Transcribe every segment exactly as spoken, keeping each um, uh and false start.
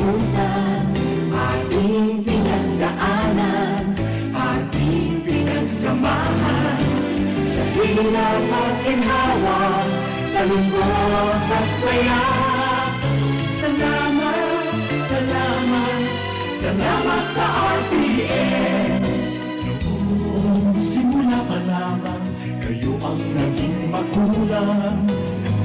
Ating pinagdaanan, ating pinagsamahan, sa hirap at ginhawa, sa lungkot at saya. Salamat, salamat, salamat sa R T M. Noong simula pa lamang, kayo ang naging magulang.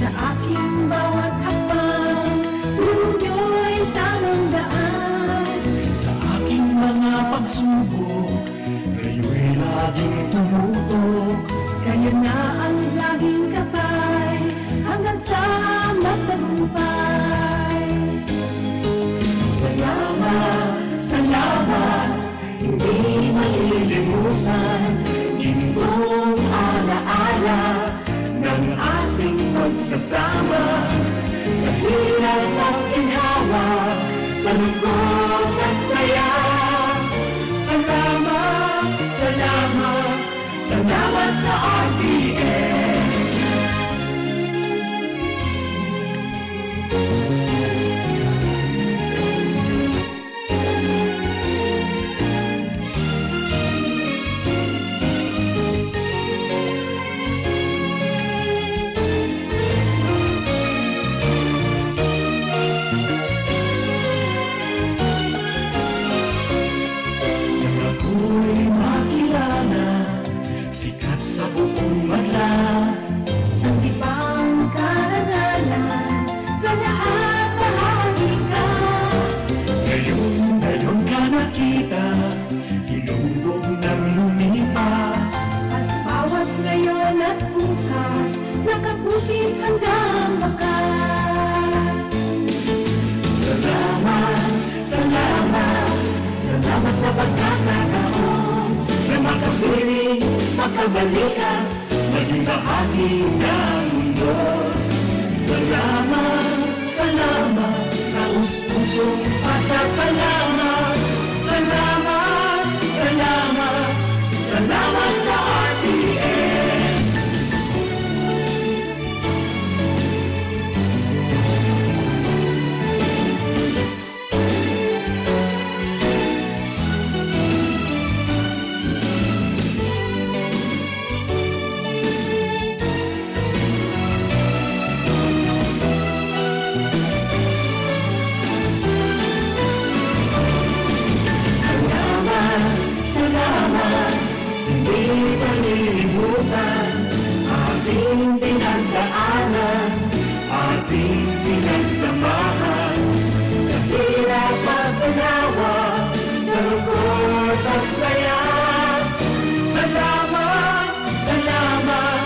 Sa aking bawat hakbang, turo niyo'y tamang daan. Sa aking mga pagsubok, kayo'y laging tumutok. Kayo na ang laging gabay, hanggang sa magtagumpay. Salamat, salamat, hindi malilimutan, gintong alaala ng ating pagsasama. Sa hirap at ginhawa, sa lungkot at saya. Salamat, salamat, salamat sa R T M. Nang ako'y makilala, sikat sa buong Magla. Sanggipang karangalan, sa lahat bahagi ka. Ngayon, ngayon ka nakita, tinubog ng lumipas. At bawat ngayon at bukas, nakabukid hanggang bakas. Salamat, salamat, salamat sa pagkakataon na makapiling, makabalikan, maging bahagi ng mundo. Salamat, salamat, taos-pusong pasasalamat. Salamat, salamat, salamat sa R T M. Salamat, salamat, hindi malilimutan ating pinagdaanan, ating pinagsamahan. Sa hirap at ginawa, sa lungkot at saya. Salamat, salamat,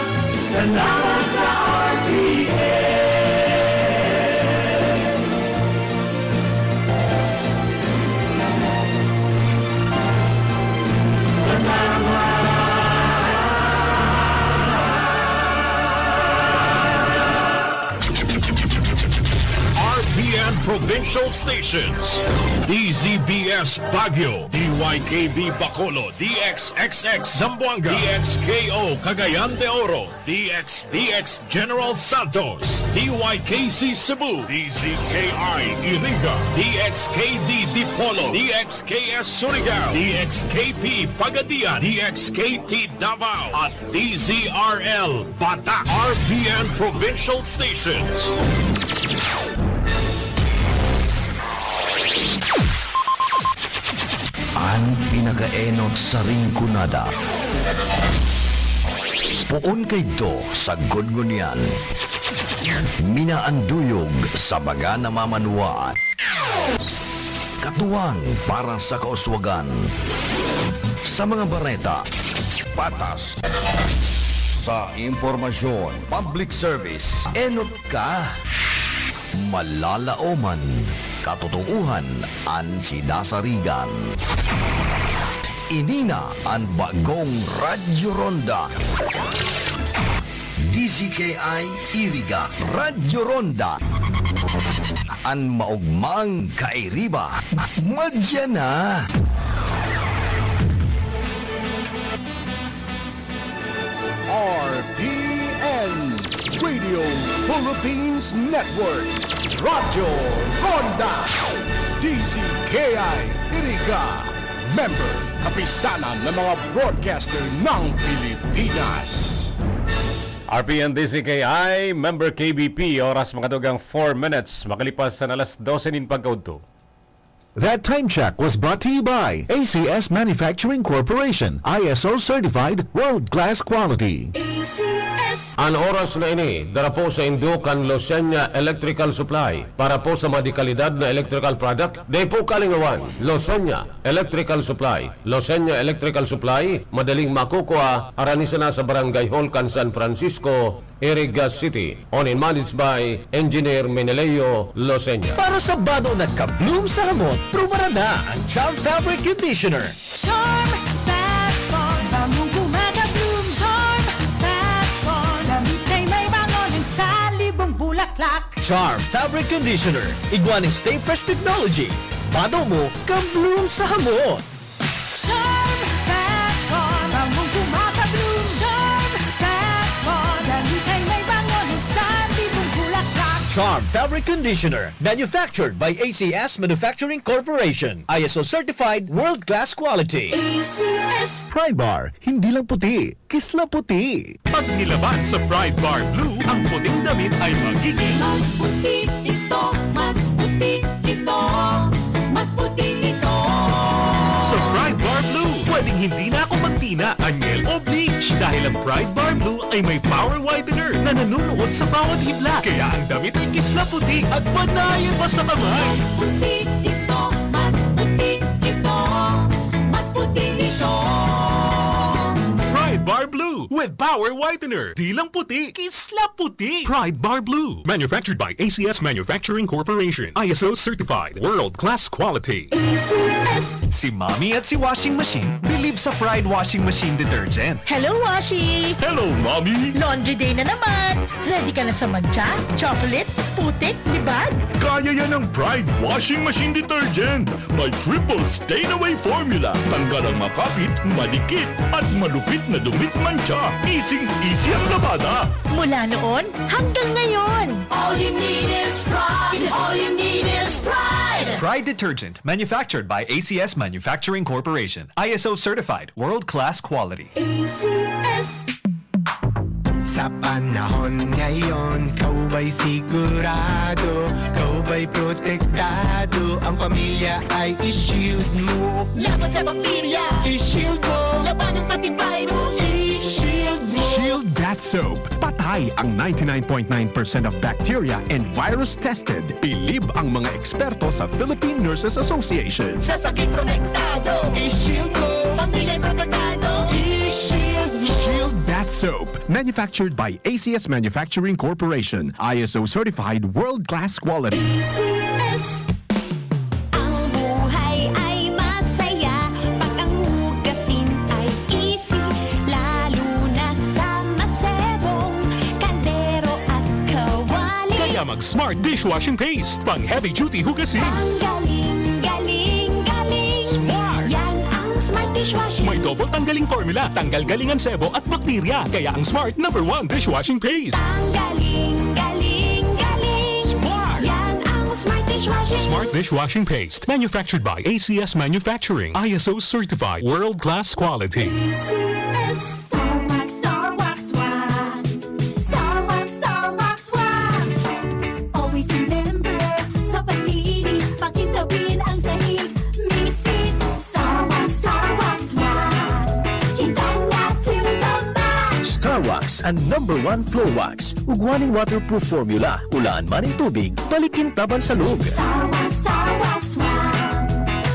salamat sa R T M. Salamat. R P N Provincial Stations, D Z B S Baguio, D Y K B Bacolod, D X X X Zamboanga, D X K O Cagayan de Oro, D X D X General Santos, D Y K C Cebu, D Z K I Iriga, D X K D Dipolog, D X K S Surigao, D X K P Pagadian, D X K T Davao, at D Z R L Bata, R P N Provincial Stations. An pinakaenot sa Rinconada. Poon kaidto sagkod ngunyan. Minaanduyog sa baga na mamanwaan. Katuwang para sa kauswagan. Sa mga bareta, patas. Sa impormasyon, public service, enot ka. Malalaoman, katotoohan an sinasarigan. Ini na an bagong Radyo Ronda. D Z K I Iriga, Radyo Ronda. An maogmang kairiba, madya na. R P N, Radio Philippines Network, Radyo Ronda. D Z K I Iriga, member, kapisanan ng mga broadcaster ng Pilipinas. R P N D Z K I, member K B P, oras mga dugang four minutes, makalipas sa alas dose nin pagkaudto. That time check was brought to you by A C S Manufacturing Corporation, I S O certified, world-class quality. A C S. An oras na ini, dara po sa indo kan Losenya Electrical Supply. Para po sa mga dekalidad na electrical product, dai po kalingawan. Losenya Electrical Supply. Losenya Electrical Supply, madaling makukua, harani sana sa Barangay Hall kan San Francisco, Iriga City. Owned and managed by Engineer Meneleo Losenya. Para sa bado na ka-bloom sa hamot, prubarada ang Charm Fabric Conditioner. Charm Fat Bond, bangong gumagabloom. Charm Fat Bond, damit ay may bango ng salibong bulaklak. Charm Fabric Conditioner, igwa ning Stay Fresh Technology. Bado mo, ka-bloom sa hamot. Charm Fat Bond, bangong gumagabloom. Charm Fat Bond, damit ay may bango ng salibong bulaklak. Charm Fabric Conditioner, manufactured by A C S Manufacturing Corporation. I S O certified, world-class quality. A C S. Pride Bar, hindi lang puti, kisla puti. Pag nilaban sa Pride Bar Blue, ang puting damit ay magiging Mas puti ito, mas puti ito, mas puti ito. Sa Pride Bar Blue, pwedeng hindi na ako magtina, anyel o bleach dahil ang Pride Bar Blue ay may power whitener na nanunuot sa bawat hibla. Kaya ang damit ay kisla puti at panaye pa sa kamay. Mas puti ito, mas puti ito, mas puti ito. Pride Bar Blue with power whitener. Di lang puti, kisla puti. Pride Bar Blue. Manufactured by A C S Manufacturing Corporation. I S O certified. World class quality. A C S. Si Mommy at si Washing Machine bilib sa Pride Washing Machine Detergent. Hello, Washi! Hello, Mommy! Laundry day na naman! Ready ka na sa mantsa, chocolate, putik, libag? Kaya yan ng Pride Washing Machine Detergent. May triple stain away formula. Tanggal ang makapit, madikit, at malupit na dumit mantsa. Easy-easy ang labada. Mula noon hanggang ngayon! All you need is pride. All you need is pride. Pride Detergent, manufactured by A C S Manufacturing Corporation. I S O certified, world-class quality. A C S. Sa panahon ngayon, ikaw ba'y sigurado? Ikaw ba'y protektado? Ang pamilya ay i-shield mo. Laban sa bakterya. I-shield mo. Labanan pati virus. I-shield mo. Shield Bath Soap. Patay ang ninety-nine point nine percent of bacteria and virus tested. Bilib ang mga eksperto sa Philippine Nurses Association. Sa sakit protektado. I-shield mo. Pamilya protektado. I-shield mo. Shield Bath Soap. Manufactured by A C S Manufacturing Corporation. I S O certified, world-class quality. A C S. Ang buhay ay masaya pag ang hugasin ay easy, lalo na sa masebong kaldero at kawali. Kaya mag Smart Dishwashing Paste, pang heavy duty hugasin. Ang galing, galing, galing. Smart! Yan ang Smart Dishwashing. May double tanggaling formula, tanggal galing ang sebo at bakterya. Kaya ang Smart number one dishwashing paste. Ang galing, galing, galing. Smart! Yan ang Smart Dishwashing. Smart dishwashing paste, manufactured by A C S Manufacturing, I S O certified, world class quality. A C S. Star Wax, Star Wax, Wax. Star Wax, Star Wax, Wax. Always remember, sa paglinis, pakintabin ang sahig. Misis, Star Wax, Star Wax, Wax. Kintab na to the max. Star Wax, ang number one floor wax. Ugwa ning waterproof formula. Ulaan man nin tubig, balik kintaban sa log. Star Wax, Star Wax, Wax.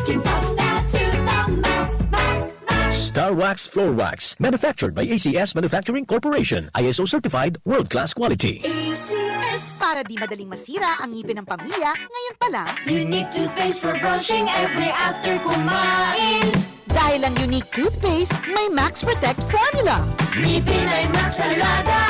Kintab na to the max, max, max. Star Wax Floor Wax, manufactured by A C S Manufacturing Corporation, I S O certified, world-class quality. A C S. Para di madaling masira ang ngipin ng pamilya, ngayon pa lang. Unique toothpaste for brushing every after kumain. Dahil ang Unique Toothpaste may Max Protect Formula. Ngipin ay Max Alaga.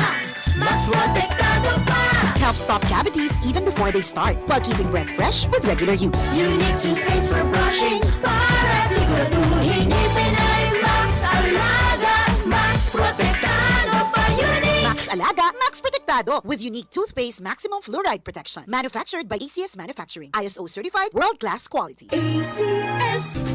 Max Protektado pa. Helps stop cavities even before they start, while keeping breath fresh with regular use. Unique toothpaste for brushing para siguraduhin ngipin ay Max Alaga. Max Protektado pa, Unique. Max Alaga, Max Protect Acertado with unique toothpaste maximum fluoride protection. Manufactured by A C S Manufacturing. I S O certified, world-class quality. A C S.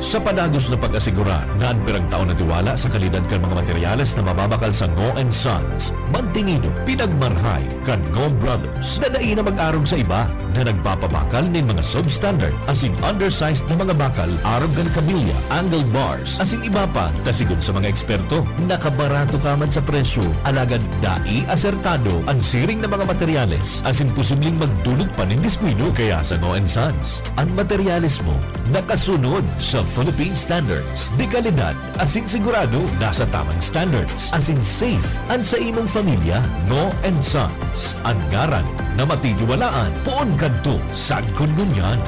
Sa padagos na pag-asigurar na an piragtao na tiwala sa kalidad kan mga materyales na mababakal sa Ngo and Sons, mantinido, pinagmarhay kan Ngo Brothers na dai na mag-arog sa iba na nagpapabakal nin mga substandard asin undersized na mga bakal arog kan kabilya, angle bars, asin iba pa, ta sigon sa mga eksperto, nakabarato ka man sa presyo, alagad dai asertado an siring na mga materyales asin posibleng magdulot pa nin diskuido. Kaya sa Ngo and Sons, an materyales mo nakasunod sa Philippine standards de kalidad asin sigurado nasa tamang standards asin safe an sa imong pamilya. Ngo and Sons, an ngaran na matitiwalaan poon kadto sagkod ngunyan.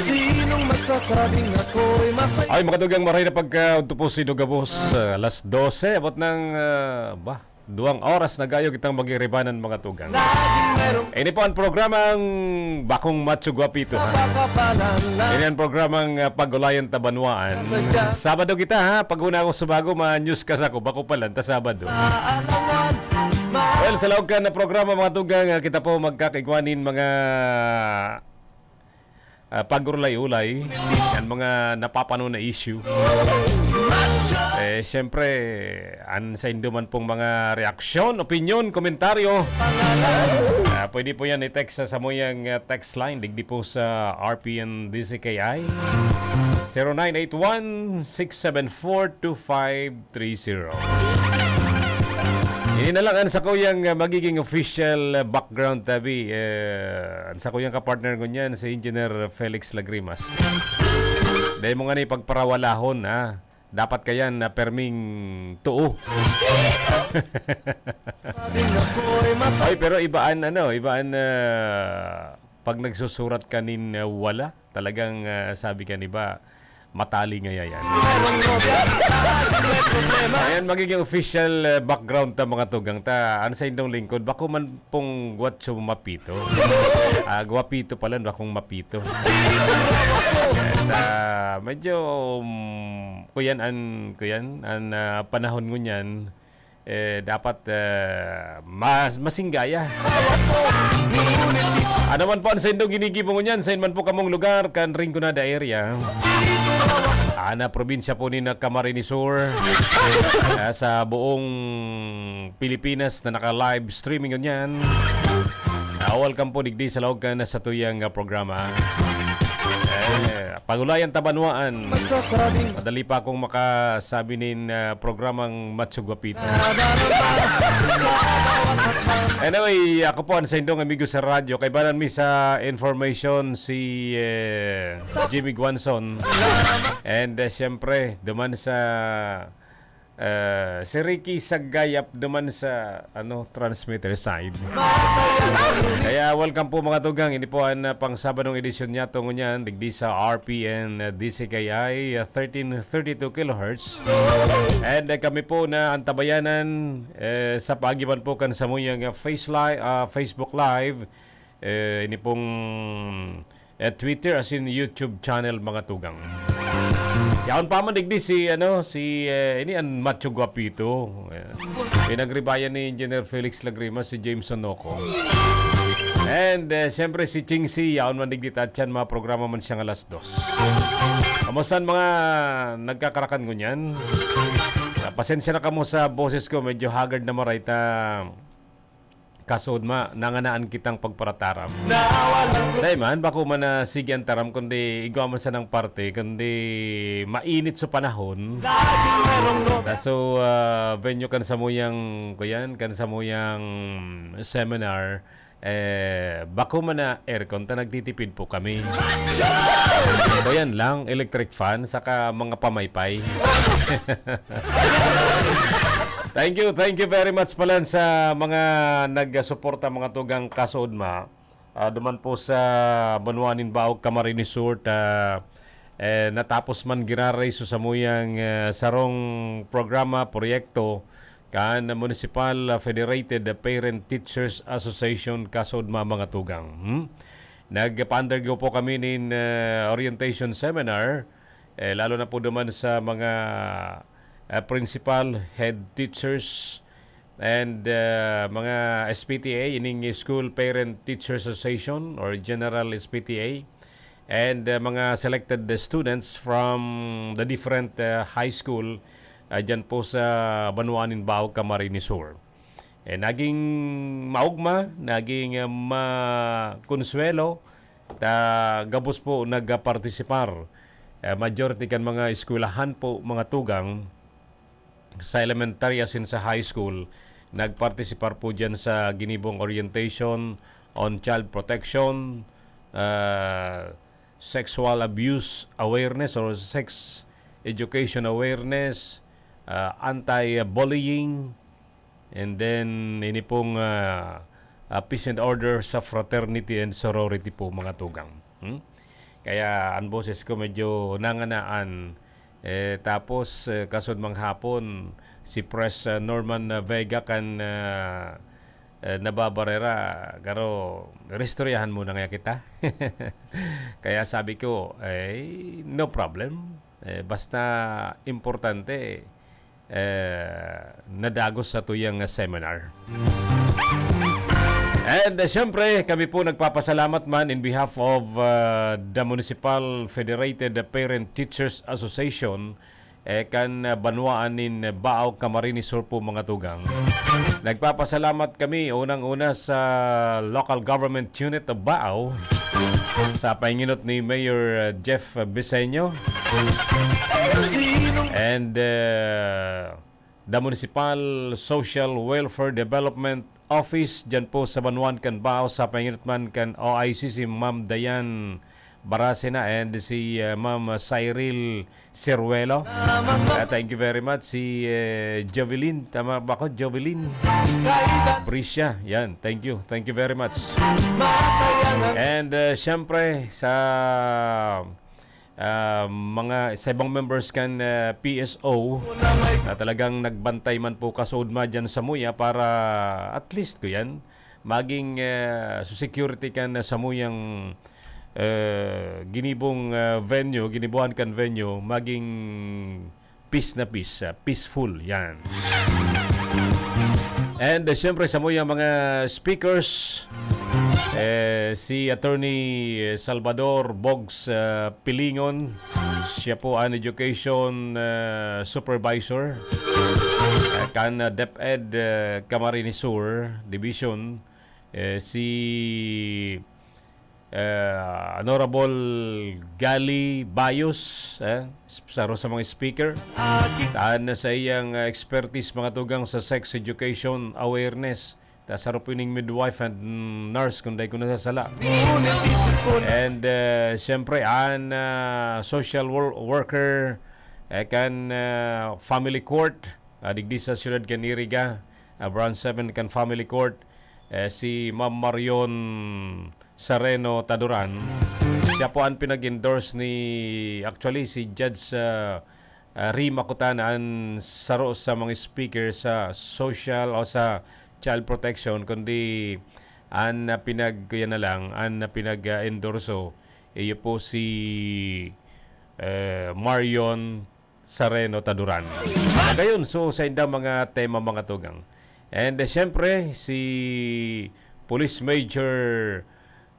Sinong magsasabing ako'y masaya? Ay, mga tugang, maray na pagka-, udto po si Dugabos, ah, alas dose, abot ng, ah, ba, duwang oras na gayo kitang magiribanan, mga tugang. Laging merong Ini po ang programang Bakong Macho Guapito, ha? Ini ang programang, ah, Pag-ulayan ta Banwaan. Sabado kita, ha? Pag-una ako sa bago, ma-news ka sa ako. Bako pa lang, ta Sabado. Sa alangan, ma- Well, sa laog kan na programa, mga tugang, ah, kita po magkakaigwa nin mga, ah, pag-ulay-ulay, yan mga napapanon na issue. Eh, siyempre, an saindo man pong mga reaksyon, opinyon, komentaryo, ah, pwede po yan i-text sa samuyang, ah, text line, digdi po sa R P N D C K I, zero nine eight one, six seven four, two five three zero. Ini na lang ang sakuyang, ah, magiging official, ah, background tabi. Eh, ang sakuyang kapartner ngunyan, si Engineer Felix Lagrimas. Dahil mo nga na ipagparawalahon, ha? Dapat kayan na perming tuo. Ay, pero ibaan, ano, ibaan, ah, pag nagsusurat ka nin, ah, wala, talagang, ah, sabi ka ni ba, matali ngaya yan. Ayan, magiging official, ah, background ta, mga tugang ta. Ano sa indong lingkod? Bako man pong guwatso mapito. Ah, guwapito pala, bakong mapito. At, ah, medyo, um, kuyan an, kuyan, an, ah, panahon ngunyan, eh, dapat, eh, mas masinggaya. Ano man po ang saindong ginigibo ngunyan, sain man po kamong lugar, kan Rinconada area, ana probinsya po ni na Camarines Sur, ah, sa buong Pilipinas na naka-live streaming ngunyan. Ah, welcome po digdi sa laog kan satuyang, ah, programa. Eh, Pag-ulayan ta Banwaan. Magsasabing Madali pa akong makasabi nin, ah, programang Macho Guapito. Anyway, ako po ang saindong amigo sa radyo. Kaibanan mi sa information si, eh, Jimmy Guanzon. And, eh, siyempre, duman sa, eh, si Ricky Sagayap duman sa, ano, transmitter side. Kaya welcome po, mga tugang. Ini po ang, ah, pang-Sabadong edisyon niya tungo niyan, digdi sa R P N, ah, D C K I, ah, thirteen thirty-two kilohertz. And, ah, kami po na antabayanan, eh, sa paagiban po kan samuyang, ah, face li-, ah, Facebook Live, eh, ini pong, eh, Twitter asin YouTube channel, mga tugang. Yaon pa man digdi si, ano, si, eh, ini an Macho Guapito. Eh, pinagribayan ni Engineer Felix Lagrimas si Jameson Noco. And, eh, siyempre si Ching C, yaon man digdi ta, tiyan mga programa man siyang alas dos. Kamusta an mga nagkakarakan ngunyan? Ah, pasensya na kamo sa boses ko, medyo haggard na maray ta. Kasod ma, nanganaan kitang pagparataram. Dai man, bako man na sige an taram, kundi igwa man sanang parte, kundi mainit sa panahon. Kaso, ah, venue kan samuyang, kuyan, kan samuyang seminar, Eh, bako man na aircon ta nagtitipid po kami. So, yan lang, electric fan, saka mga pamaypay. Thank you, thank you very much pala sa mga nagsuporta, mga tugang kasuodma. Ah, duman po sa banwa nin Baog, Camarines Sur, ta, eh, natapos man giraray so samuyang, eh, sarong programa, proyekto kan Municipal Federated Parent Teachers Association, kasuodma, mga tugang. Hmm? Nagpa-undergo po kami nin, eh, orientation seminar, eh, lalo na po duman sa mga, eh, principal, head teachers, and, ah, mga S P T A, ining School Parent Teachers Association or General S P T A, and, ah, mga selected students from the different, ah, high school, ah, dyan po sa banwa nin Baog, Camarines Sur. Eh, naging maogma, naging, ah, makonsuwelo, ta gabos po nagpartisipar. Eh, majority kan mga eskwelahan po, mga tugang, sa elementary asin sa high school, nagpartisipar po diyan sa ginibong orientation on child protection, ah, sexual abuse awareness or sex education awareness, ah, anti-bullying, and then ini pong, ah, ah, peace and order sa fraternity and sorority po, mga tugang. Hmm? Kaya ang boses ko medyo nanganaan. Eh, tapos, eh, kasod manghapon, si Pres, ah, Norman, ah, Vega kan, ah, eh, nababarera, garo, iristoryahan muna ngaya kita. Kaya sabi ko, eh, no problem. Eh, basta importante, eh, nadagos sa tuyang seminar. And, uh, siyempre, kami po nagpapasalamat man in behalf of, uh, the Municipal Federated Parent Teachers Association, eh, kan, uh, banwaan nin Baao, Camarines Sur po, mga tugang. Nagpapasalamat kami unang-una sa Local Government Unit of Baao, sa pahinginot ni Mayor, uh, Jeff Biseño. And, uh, the Municipal Social Welfare Development Office, dyan po sa banwaan kan Baao, sa pahinginot man kan O I C, si Ma'am Dayan Baracena and si, uh, Ma'am Cyril Siruelo. Uh, thank you very much. Si, uh, Jovelyn, tama ba ako? Jovelyn Brisha. Yan, thank you. Thank you very much. And, uh, siyempre, sa, uh, mga, sa ibang members kan, uh, P S O na talagang nagbantay man po kasuodma dyan sa muya para at least ko yan, maging, uh, sa security kan, uh, samuyang, uh, ginibong, uh, venue, ginibuhan kan venue, maging peace na peace, ah, peaceful, yan. And, uh, siyempre, sa muyang mga speakers, eh, si Attorney Salvador Bogs, ah, Pilingon, siya po ang education, ah, supervisor, ah, kan, ah, DepEd, ah, Camarines Sur Division. Eh, si eh, Honorable Gali Bayos, eh, saro sa mga speaker. Tan sa iyang, eh, expertise, mga tugang sa sex education awareness. Ta saro po ning midwife and, mm, nurse, kung dai ko nasasala. And, eh, siyempre, an, ah, social wor-, worker, eh, kan, ah, family court, ah, digdi sa siyudad kan Iriga, ah, Branch seven kan family court, eh, si Ma'am Marion Sareno Taduran. Siya po ang pinag-endorse ni, actually, si Judge, ah, ah, Rima Cutana ang saro sa mga speaker sa social o sa child protection, kundi ang, ah, pinag-, kuya na lang, ang, ah, pinag-endorso, iyo po si, eh, Marion Sareno Taduran. Gayon, so, sa indang mga tema, mga tugang. And, eh, siyempre, si Police Major,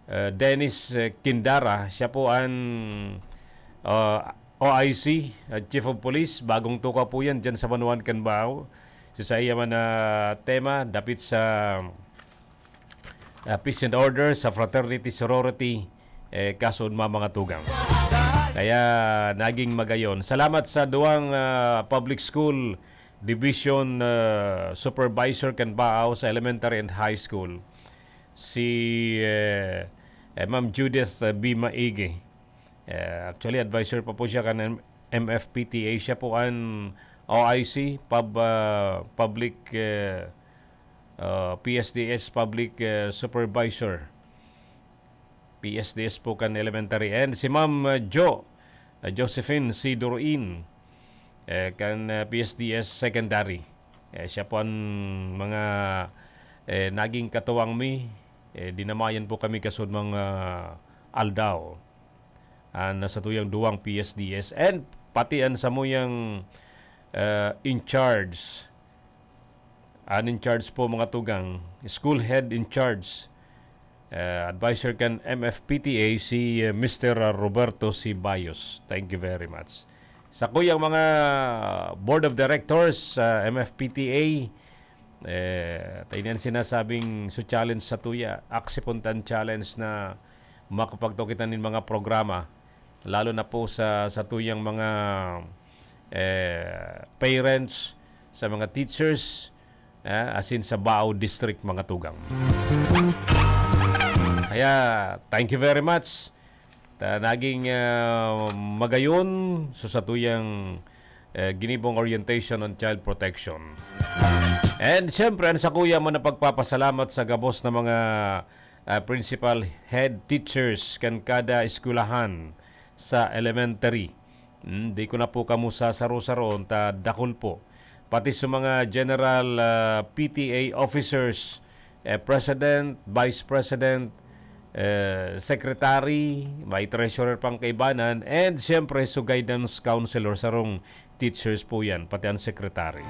eh, Dennis, eh, Kindara, siya po ang, ah, O I C, ah, Chief of Police, bagong tukaw po yan dyan sa Banwaan kan Baao. So, sa iya man na tema, dapit sa ah, peace and order, sa fraternity, sorority, eh, kasuodma, mga tugang. Kaya naging magayon. Salamat sa duwang, ah, public school division, ah, supervisor kan Baao sa elementary and high school. si, eh, eh, Ma'am Judith, eh, B. Maigi. Eh, actually, advisor pa po siya kan M-, M F P T A. Siya po an O I C, pub-, ah, public, eh, ah, P S D S public, eh, supervisor. P S D S po kan elementary. And si Ma'am, ah, Jo, ah, Josephine C. Duruin, eh, kan, ah, P S D S secondary. Eh, siya po an mga, eh, naging katuwang mi. Eh, dinamayan po kami kasud mga aldaw. An satuyang duwang P S D S and pati an samuyang, ah, in charge. An in charge po, mga tugang, school head in charge, ah, advisor kan M F P T A, si, ah, Mister Roberto Ceballos. Thank you very much. Sakuyang mga board of directors sa M F P T A, eh, tayo niyan sinasabing su challenge satuya, aksi puntan challenge na makapagtao kita nin mga programa, lalo na po sa satuyang mga, eh, parents, sa mga teachers, eh, asin sa Baao District, mga tugang. Kaya, thank you very much. Ta, naging, ah, magayon so satuyang, eh, ginibong orientation on child protection. And siyempre, an sakuya man na pagpapasalamat sa gabos na mga, ah, principal head teachers kan kada eskwelahan sa elementary. Hmm, di ko na po kamo sasaro-saroon, ta dakul po. Pati sa mga general, ah, P T A officers, eh, president, vice president, eh, secretary, may treasurer pang kaibanan, and siyempre, su guidance counselor, sarong teachers po yan, pati ang secretary.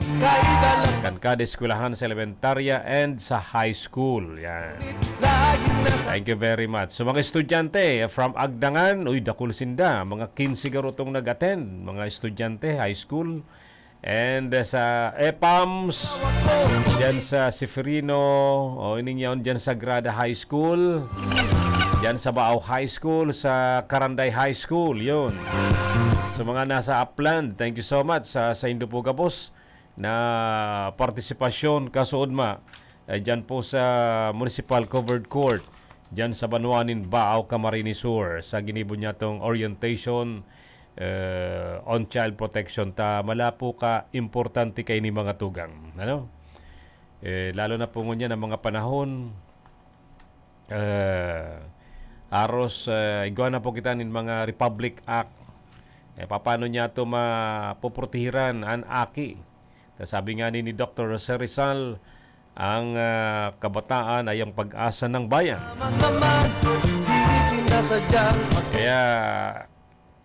Kan kada eskwelahan sa elementarya and sa high school. Yan. Thank you very much. So, mga estudyante from Agdangan, uy, dakul sinda. Mga quince garo tong nag-attend, mga estudyante, high school. And, uh, sa epams, dyan sa Seferino, o ining yaon dyan sa Grada High School, dyan sa Baao High School, sa Karanday High School, yun. So, mga nasa Upland, thank you so much sa, sa indo po gabos na partisipasyon, kasuodma, eh, dyan po sa Municipal Covered Court, dyan sa banwa nin Baao, Camarines Sur, sa ginibo niya tong orientation, eh, on child protection. Ta, mala po ka importante kaini, mga tugang, ano? Eh, lalo na po ngunyan ang mga panahon, eh, aros, eh, igwa na po kita nin mga Republic Act. Eh, papaano niya to mapoprotehiran an aki? Ta sabi nga ni, ni Doktor Jose Rizal, ang, ah, kabataan ay ang pag-asa ng bayan. Kaya,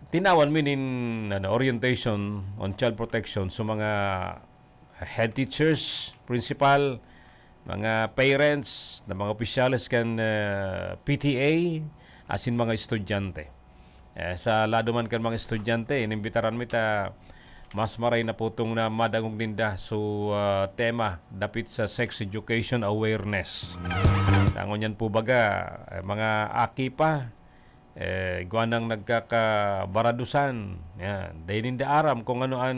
tinawan mi nin, ano, orientation on child protection sa mga head teachers, principal, mga parents, na mga opisyales kan, ah, P T A, asin mga estudyante. Eh, sa lado man kan mga estudyante, inimbitaran mi ta mas maray na po tong na madangog ninda. So, ah, tema dapit sa sex education awareness. Tangon yan po baga, eh, mga aki pa, eh, igwa nang nagkakabaradusan. Yan. Dai ninda aram kung ano an,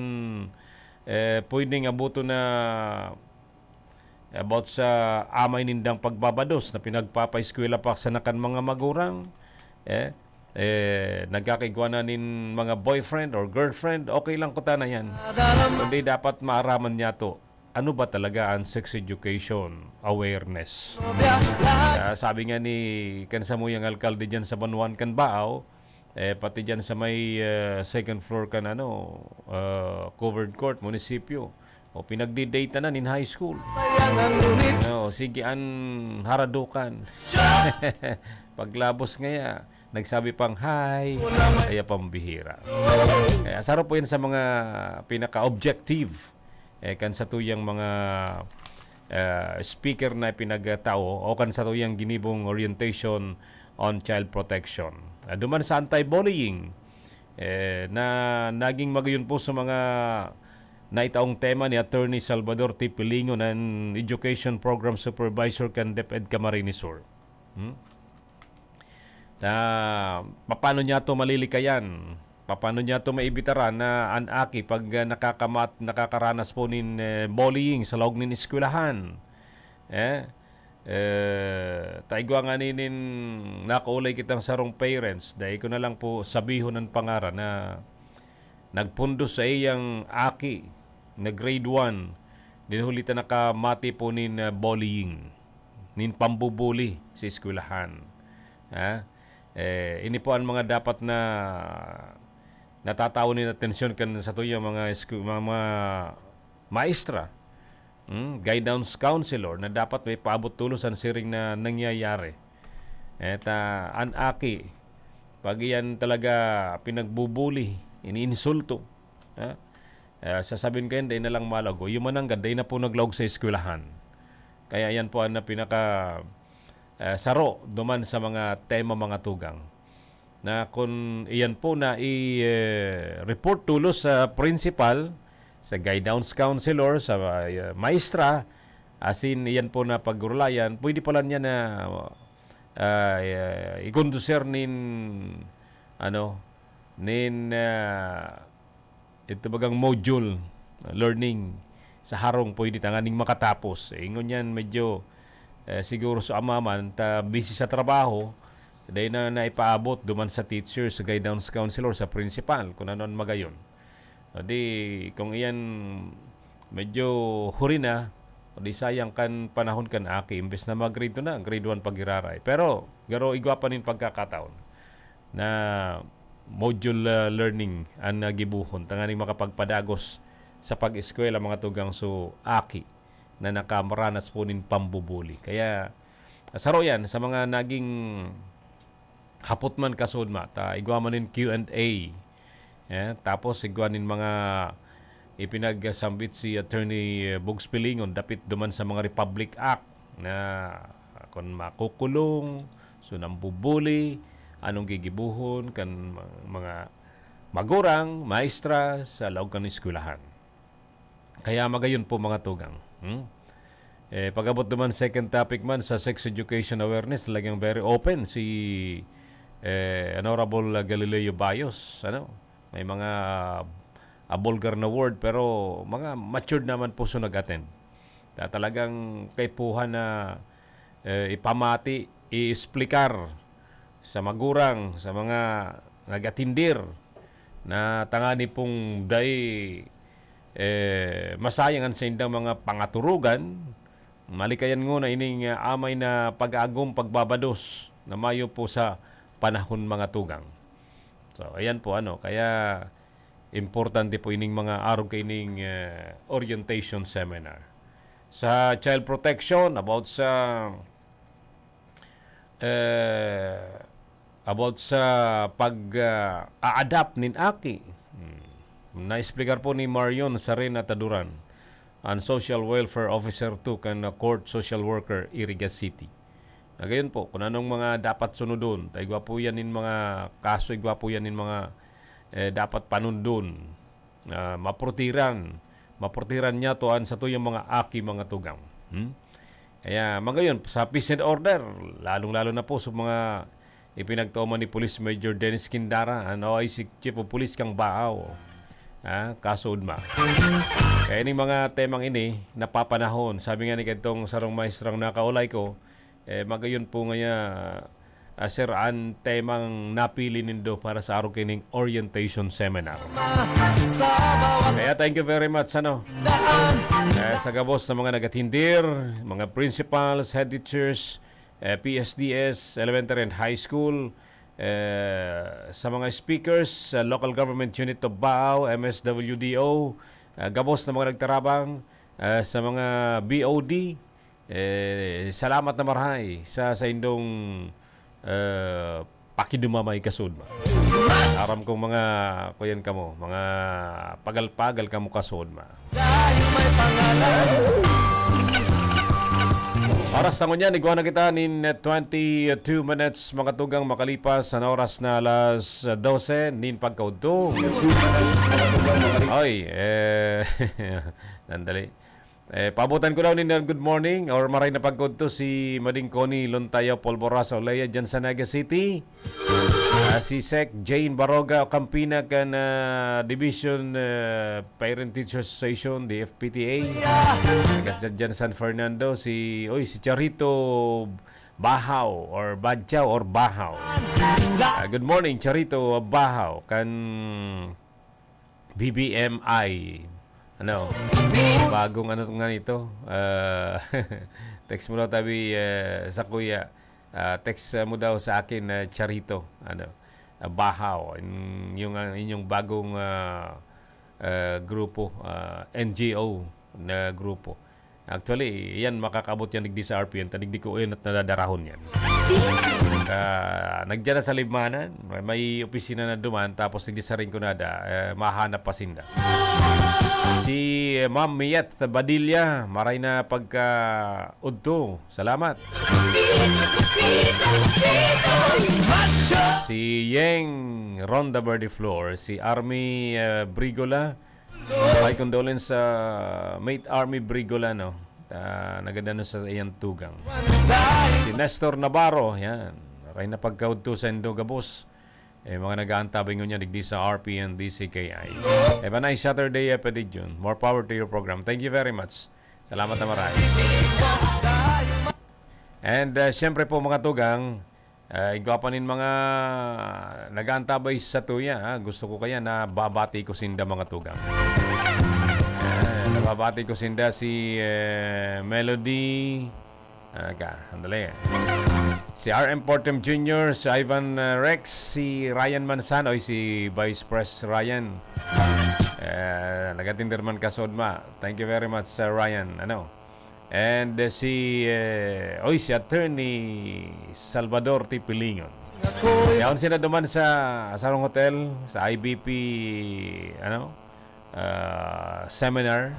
eh, pwedeng aboton na about sa amay nindang pagbabados na pinagpapaeskwela pa sana kan mga magurang. Eh, eh, nagkakaigwa na nin mga boyfriend or girlfriend, okay lang kuta na yan. Kundi dapat maaraman niya to. Ano ba talaga ang sex education awareness? Kaya sabi nga ni kan samuyang alkalde dyan sa Banwan kan Baaw, eh, pati dyan sa may, eh, second floor kan, ano, eh, covered court, munisipyo, o pinagdi-date na nin high school. O, sige, an haradukan. Paglabos ngaya, nagsabi pang, "Hi." Kaya pambihira. Kaya saro po yan sa mga pinaka-objective, eh, kan satuyang mga, eh, speaker na pinagtao o kan satuyang ginibong orientation on child protection. Ah, duman sa anti-bullying, eh, na naging magayon po sa mga naitaong tema ni Attorney Salvador T. Pilingon, an Education Program Supervisor kan DepEd Camarines Sur. Hmm? Ta, paano niya to malilikayan? Paano niya to maibitaran na an aki pag, ah, nakakamat-, nakakaranas po nin, eh, bullying sa laog nin eskwelahan? Eh, Eh, ta igwa ngani nin nakaulay kitang sarong parents, dai ko na lang po sabihon an pangaran, na nagpundo sa iyang aki na grade one, din huli ta nakamati po nin, ah, bullying, nin pambubuli sa eskwelahan. Ha? Eh, ini po ang mga dapat na natatawan nin atensyon kan satuyang mga esku-, mga, mga maestra, hmm, guidance counselor na dapat may paabot tolos an siring na nangyayari. Eh, ta, an aki, pag iyan talaga pinagbubuli, iniinsulto, ha? Eh, sasabihon ko yan, dai na lang malaog. Yung mananggad, dai na po naglaog sa eskwelahan. Kaya yan po ang na pinaka, eh, saro duman sa mga tema, mga tugang. Na kun iyan po na i, eh, report tolos sa principal, sa guidance counselor, sa, ah, maestra, asin iyan po na pagurulayan, pwede pala niya na, ah, eh, i-conducer nin, ano, nin, ah, ito bagang module, ah, learning sa harong pwede tanganing makatapos. Eh, ingon yan, medyo, eh, siguro sa ama man, ta busy sa trabaho, dai na naipaabot duman sa teacher, sa guidance counselor, sa principal, kung ano an magayon. O di, kung iyan medyo huri na, o di sayang kan panahon kan aki, imbes na mag-grade two na, grade one pa giraray. Pero, garo igwa pa nin pagkakataon na module, ah, learning an, ah, gibohon, tanganing makapagpadagos sa pag-eskwela, mga tugang, so aki na nakamaranas po nin pambubuli. Kaya, saro yan sa mga naging hapot man, kasudma, ta igwa man nin Q and A. Eh, tapos igwa nin mga ipinagsambit si Attorney Bugs Pilingon dapit duman sa mga Republic Act na kun makukulong, so nambubuli, anong gigibohon kan ma-, mga magurang, maestra sa laog kan eskwelahan. Kaya magayon po, mga tugang. Hmm? Eh, pag-abot naman second topic man sa sex education awareness, talagang very open si, eh, Honorable Galileo Bayos. Ano? May mga, ah, vulgar na word, pero mga matured naman po so nag-attend. Ta-, talagang kaipuhan na, eh, ipamati, i-explicar sa magurang, sa mga nag-atindir, na tangani pong dai, eh, masayang an saindang mga pangaturugan, malikayan ngona ining, ah, amay na pag-aagom, pagbabados na mayo po sa panahon, mga tugang. So, ayan po, ano, kaya importante po ining mga arog kaining, eh, orientation seminar. Sa child protection, about sa, eh, about sa pag, ah, a-adapt nin aki. Hmm. Na-explicar po ni Marion Sarena Taduran, an Social Welfare Officer two kan, ah, Court Social Worker, Iriga City. Na gayon po, kung anong mga dapat sunodon, ta igwa po yan nin mga kaso, igwa po yan nin mga, eh, dapat panundon. Ah, mapurtiran, mapurtiran niya to an satuyang mga aki, mga tugang. Hmm? Kaya, magayon, sa peace and order, lalong-lalo na po sa mga ipinagtuman ni Police Major Dennis Quindara, an O I C Chief of Police kan Baao. Ah, kasudma. Kaya ining mga temang ini, napapanahon. Sabi nga ni kadtong sarong maestrang nakaulay ko, eh, magayon po ngaya, ah, sir, an temang napili nindo para sa arog kaining orientation seminar. Kaya thank you very much, ano. Eh, sa gabos na mga nagatindir, mga principals, head teachers, eh, P S D S, elementary and high school, eh, sa mga speakers, sa Local Government Unit of Baao, M S W D O, eh, gabos na mga nagtarabang, eh, sa mga B O D, eh, salamat na marahay sa saindong, eh, pakidumamay, kasudma. Aram kong mga, kuyan kamo, mga pagal-pagal kamo, kasudma. Dahil may pangalan. Oras na ngunyan, igwa na kita nin twenty-two minutes, mga tugang, makalipas an oras na alas dose nin pagkaudto. Oy, eh, sandali. Eh, paabutan ko daw ninda good morning or maray na pagkudto si Mading Connie Lontayo Polvorosa Olea dyan sa Naga City. Ah, si Sec Jane Baroga Campina kan, ah, Division, ah, Parent Teacher Association, D F P T A. Taga dyan, dyan San Fernando, si, oy, si Charito Bahaw or Badjaw or Bahaw. Ah, good morning, Charito Bahaw, kan B B M I. Ano? Bagong ano nga nito? Ah, text mo daw tabi, eh, sa kuya. Ah, text, ah, mo daw sa akin, ah, Charito. Ano? Ah, Bahaw. In, yung, ah, inyong bagong, ah, ah, grupo, ah, N G O na grupo. Actually, yan, makakaabot yan digdi sa R P N, ta digdi ko yan at nadadarahon yan. Ah, nagdiyan na sa Libmanan, may, may opisina na duman, tapos digdi sa Rinconada, eh, mahanap pa sinda. Si, eh, Ma'am Miet Badilla, maray na pagka udto. Salamat. Si Yeng Ronda Verde Flor, si Army, eh, Brigola, my condolence sa Mate Army Brigola, no? Ah, nagadanon sa iyang tugang. Si Nestor Navarro, yan. Maray na pagkaudto sa indo gabos. Eh, mga nag-aantabay ngunyan digdi sa R P N D C K I. Have a nice Saturday, Epidijun. More power to your program. Thank you very much. Salamat na maray. And, uh, siyempre po, mga tugang, uh, igwa pa nin mga nag-aantabay sa tuya, ha? Gusto ko kaya na babati ko sinda, mga tugang. Ah, nababati ko sinda si, eh, Melody. Ah, ka, sandali. Si R M Portem Junior, si Ivan, uh, Rex, si Ryan Manzano, oy, si Vice Pres Ryan. Eh, nagatindir man kasod ma. Thank you very much, Sir Ryan. Ano? And, eh, si, eh, oy, si Attorney Salvador Tipilingon. Yaon sinda duman sa sarong hotel, sa I B P, ano, ah, seminar.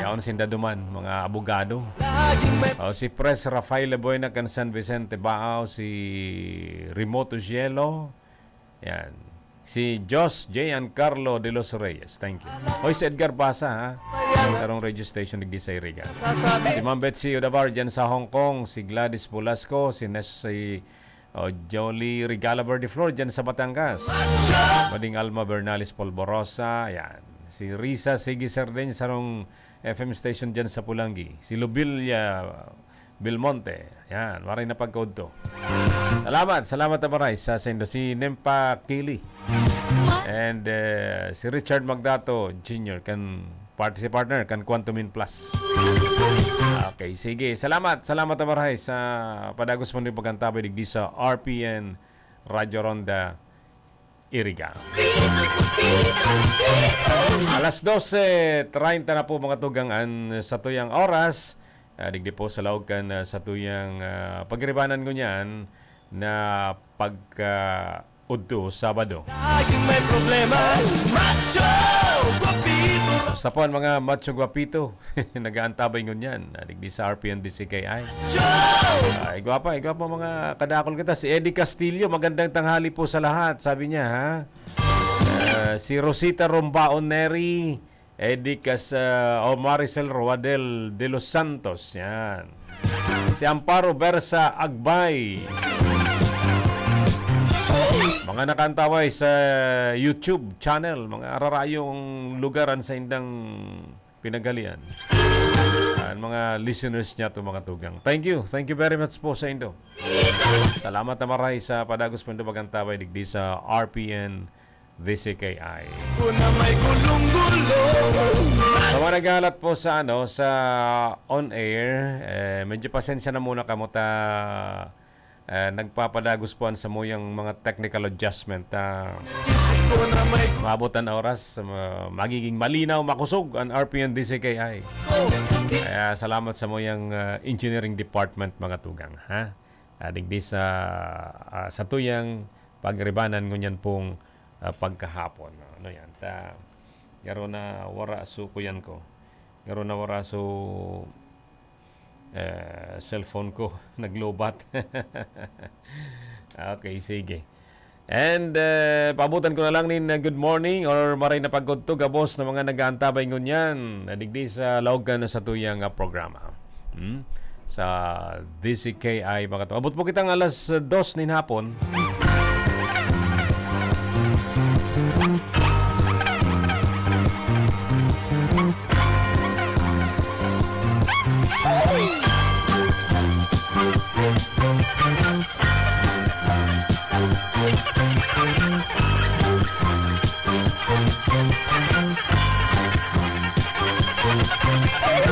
Yaon sinda duman, mga abogado. O, si Pres Rafael Labuena kan San Vicente Baao, si Remoto Gielo, yan. Si Jos J and Carlo de los Reyes. Thank you. Hoy, si Edgar Basa, ha? Sarong radio station digdi sa Iriga. Si Ma'am Betsy Odavar dyan sa Hong Kong, si Gladys Bulasco, si Nes-, si, oh, Jolie Regala Verde Flor dyan sa Batangas. Mading Alma Bernalis Polvorosa, yan. Si Risa Sige Sardin, sarong F M station dyan sa Pulanggi. Si Lubilia Belmonte. Yan, maray na pagkaudto. Salamat, salamat na maray sa sendo. Si Nempa Kili. And, eh, si Richard Magdato Junior kan party si partner kan Quantum In Plus. Okay, sige. Salamat, salamat na maray sa padagos mo nin pagkantabay digdi sa R P N Radyo Ronda Iriga. Alas dose treinta na po, mga tugang, an satuyang oras. Ah, digdi po sa laog kan, ah, satuyang, ah, pagribanan ngunyan na pagka udto Sabado. Laging may problema, macho, guwapito. Basta po ang mga macho guwapito, nag-aantabay ngunyan, ah, digdi sa R P N D C K I. Ay, gwapa, ay, gwapa, mga kadakol kita. Si Eddie Castillo, "Magandang tanghali po sa lahat," sabi niya, ha? Ah, si Rosita Rombaon Neri, Eddie Cas-, ah, o Maricel Roadel de los Santos, yan. Si Amparo Bersa Agbay. Mga nakantaway sa YouTube channel, mga rarayong lugar an saindang pinaghalian. An mga listeners niya to, mga tugang. Thank you. Thank you very much po sa indo. Salamat na maray sa padagos po nindo pagkantabay digdi sa R P N D C K I. Kuna may gulong-gulong. Sa mga naghahalat po sa, ano, sa on air, eh, medyo pasensya na muna kamo ta, eh, nagpapadagos po an samuyang mga technical adjustment, ah, Isip ko na may maabot an oras, ma-, magiging malinaw, makusog an R P N D C K I. Kaya salamat samuyang, ah, engineering department, mga tugang, ha? Ah, digdi sa, ah, satuyang pagribanan ngunyan pong, ah, pagkahapon. Ano yan? Ta, garo na wara so kuyan ko. Garo na wara so, eh, cellphone ko. Naglobat. Okay, sige. And, eh, paabutan ko na lang nin, eh, good morning or maray na pagkudto gabos na mga nag-aantabay ngunyan na digdi sa laog kan satuyang, ah, programa. Hmm? Sa D C K I, mga to. Abot po kitang alas, eh, dos nin hapon.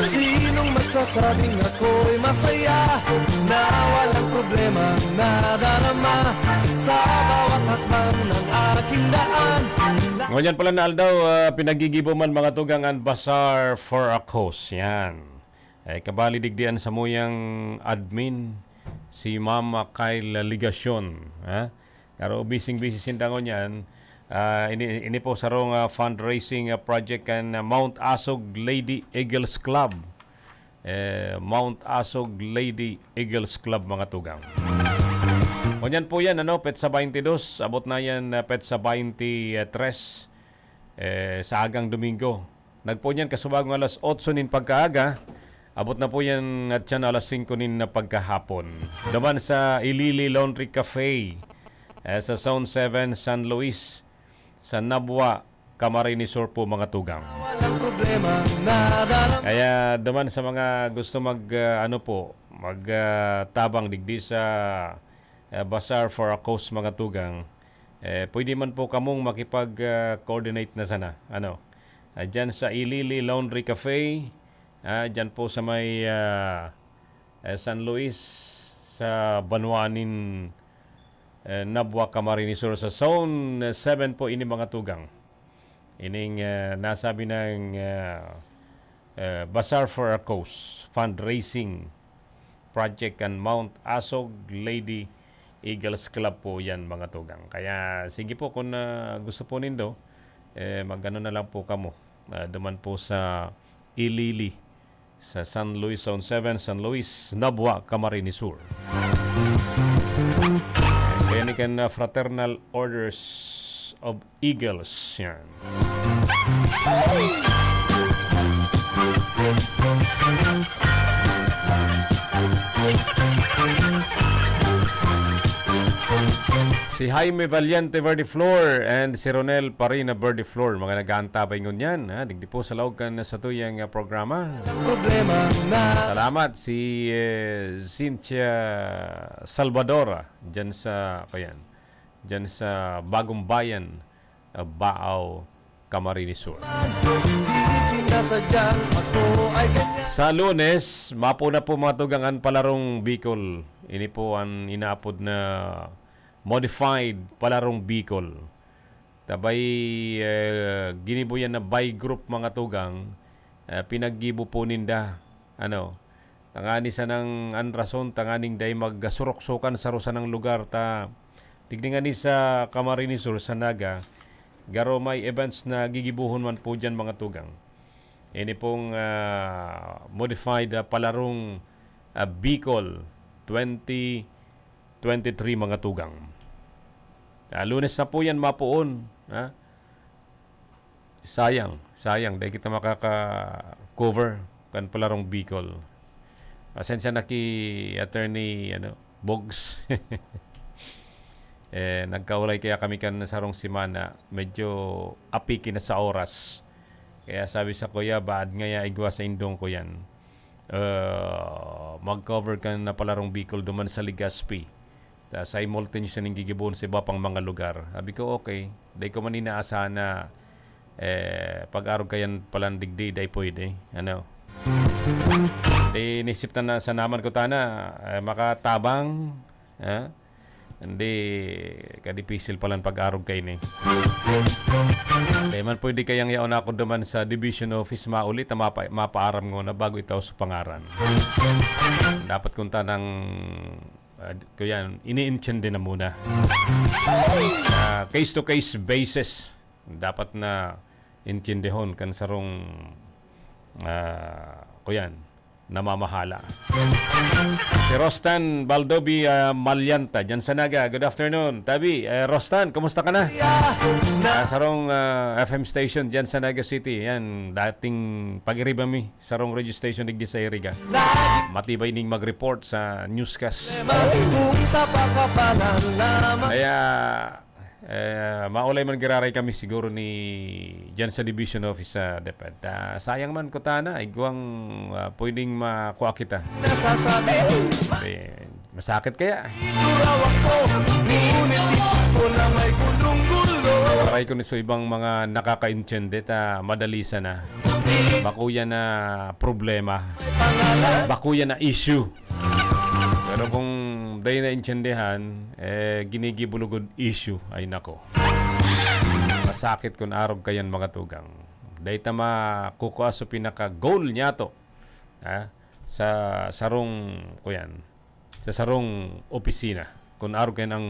Sinong magsasabing ako'y masaya na walang problema nadarama sa bawat hakbang ng aking daan? Ngunyan pala na aldaw, ah, pinagigibo man, mga tugang, an Bazaar for a Cause. Yan. Eh, kabali digdi an samuyang admin, si Mama Kyle Ligacion, ha? Pero bising-busy sinda ngunyan. Ah, ini, ini po sarong, ah, fundraising, ah, project kan, ah, Mount Asog Lady Eagles Club. Eh, Mount Asog Lady Eagles Club, mga tugang. Ngunyan po yan, ano, petsa baynte dos, abot na yan, ah, petsa baynte tres, eh, sa agang Domingo. Nagpoon yan kasubagong alas otso nin pagkaaga, abot na po yan at siya na alas singko nin pagkahapon. Duman sa Ilili Laundry Cafe, eh, sa Zone seven, San Luis, sa Nabua, Camarines Sur po, mga tugang. Walang problema, nadarama. Kaya duman sa mga gusto mag, ah, ano po, mag, ah, tabang digdi sa, ah, Bazaar for a Cause, mga tugang, eh, pwede man po kamong makipag, ah, coordinate na sana. Ano? Ah, dyan sa Ilili Laundry Cafe, ah, dyan po sa may, ah, eh, San Luis, sa banwa nin, eh, Nabua, Camarines Sur, sa Zone seven po ini, mga tugang. Ining, eh, nasabi ng, eh, eh, Bazaar for a Cause fundraising project kan Mount Asog Lady Eagles Club po yan, mga tugang. Kaya sige po, kung, ah, gusto po nindo, eh, mag-ano na lang po kamo. Ah, duman po sa Ilili, sa San Luis Zone seven, San Luis, Nabua, Camarines Sur. Kaya ni kan, ah, Fraternal Orders of Eagles. Yan. Si Jaime Valiente Verdiflor and si Ronel Parina Verdiflor, mga nag-aantabay ngunyan, ha? Digdi po sa laog kan satuyang, ah, programa. Problema na. Salamat si, eh, Cynthia Salvador, ah, dyan sa, ayan, dyan sa Bagong Bayan, ah, Baao, Camarines Sur. Di sinasadya, ako ay ganyan. Sa Lunes, mapo na po, mga tugang, an Palarong Bicol. Ini po an inaapod na modified Palarong Bicol. Tabay, eh, ginibo yan na by group, mga tugang. Eh, pinaggibo po ninda. Ano, tangani sanang an rason, tanganing dai magsurok-sokan sa saro sanang lugar ta digdi ngani sa Camarines Sur, sa Naga, garo may events na gigibohon man po diyan, mga tugang. Ini pong, ah, modified, ah, Palarong, ah, Bicol twenty twenty-three, mga tugang. Ah, Lunes na po yan mapoon, ha? Sayang, sayang, dai kita makaka-cover kan Palarong Bicol. Pasensya na ki Attorney, ano, Bogs. Eh, nagkaulay kaya kami kan sarong semana, medyo apiki na sa oras. Kaya sabi sa kuya, "Baad ngaya igwa sa indong ko yan." Ah, mag-cover kan Palarong Bicol duman sa Legazpi. Ta simultaneous na ning gigibohon sa iba pang mga lugar. Sabi ko, "Okay." Dai ko man inaasahan na, eh, pag-arog kayan palan digdi, dai pwede. Ano? Di inisip ta na sa naman ko tana, eh, makatabang, ha? Hindi, kadipisil palan pag-arog kaini. Dai man pwede kayang yaon ako duman sa division office, mauli ta mapa-, mapaaram ngona bago itao sa pangaran. Dapat kung tanang, ah, kuyan, iniintindi na muna. Ah, case to case basis. Dapat na intindihon kan sarong, ah, kuyan, namamahala. Si Rostan Baldobi, ah, Malyanta, dyan sa Naga. Good afternoon. Tabi, eh, Rostan, kumusta ka na? Ah, sarong, ah, F M station dyan sa Naga City. Yan, dating pag-iriba mi, sarong radio station digdi sa Iriga. Matibay ning mag-report sa newscast. Kung sa pakapalan lamang. Kaya, eh, maulay man giraray kami siguro ni dyan sa division office sa DepEd. Ah, sayang man, kutana, igwang, ah, pwedeng makuha kita. Nasasabi. Eh, masakit kaya? Turawak ko, ngunit isip ko na may gulong-gulo. Aray ko ni so ibang mga nakakaintindi ta madali sana. Bako yan na problema. Bako yan na issue. Pero kung dai naintindihan, eh, ginigibo lugod issue. Ay nako. Masakit kun arog kayan, mga tugang. Dai ta makukua sa pinaka-goal niyato. Ha? Sa sarong, kuyan, sa sarong opisina. Kun arog kayan ang,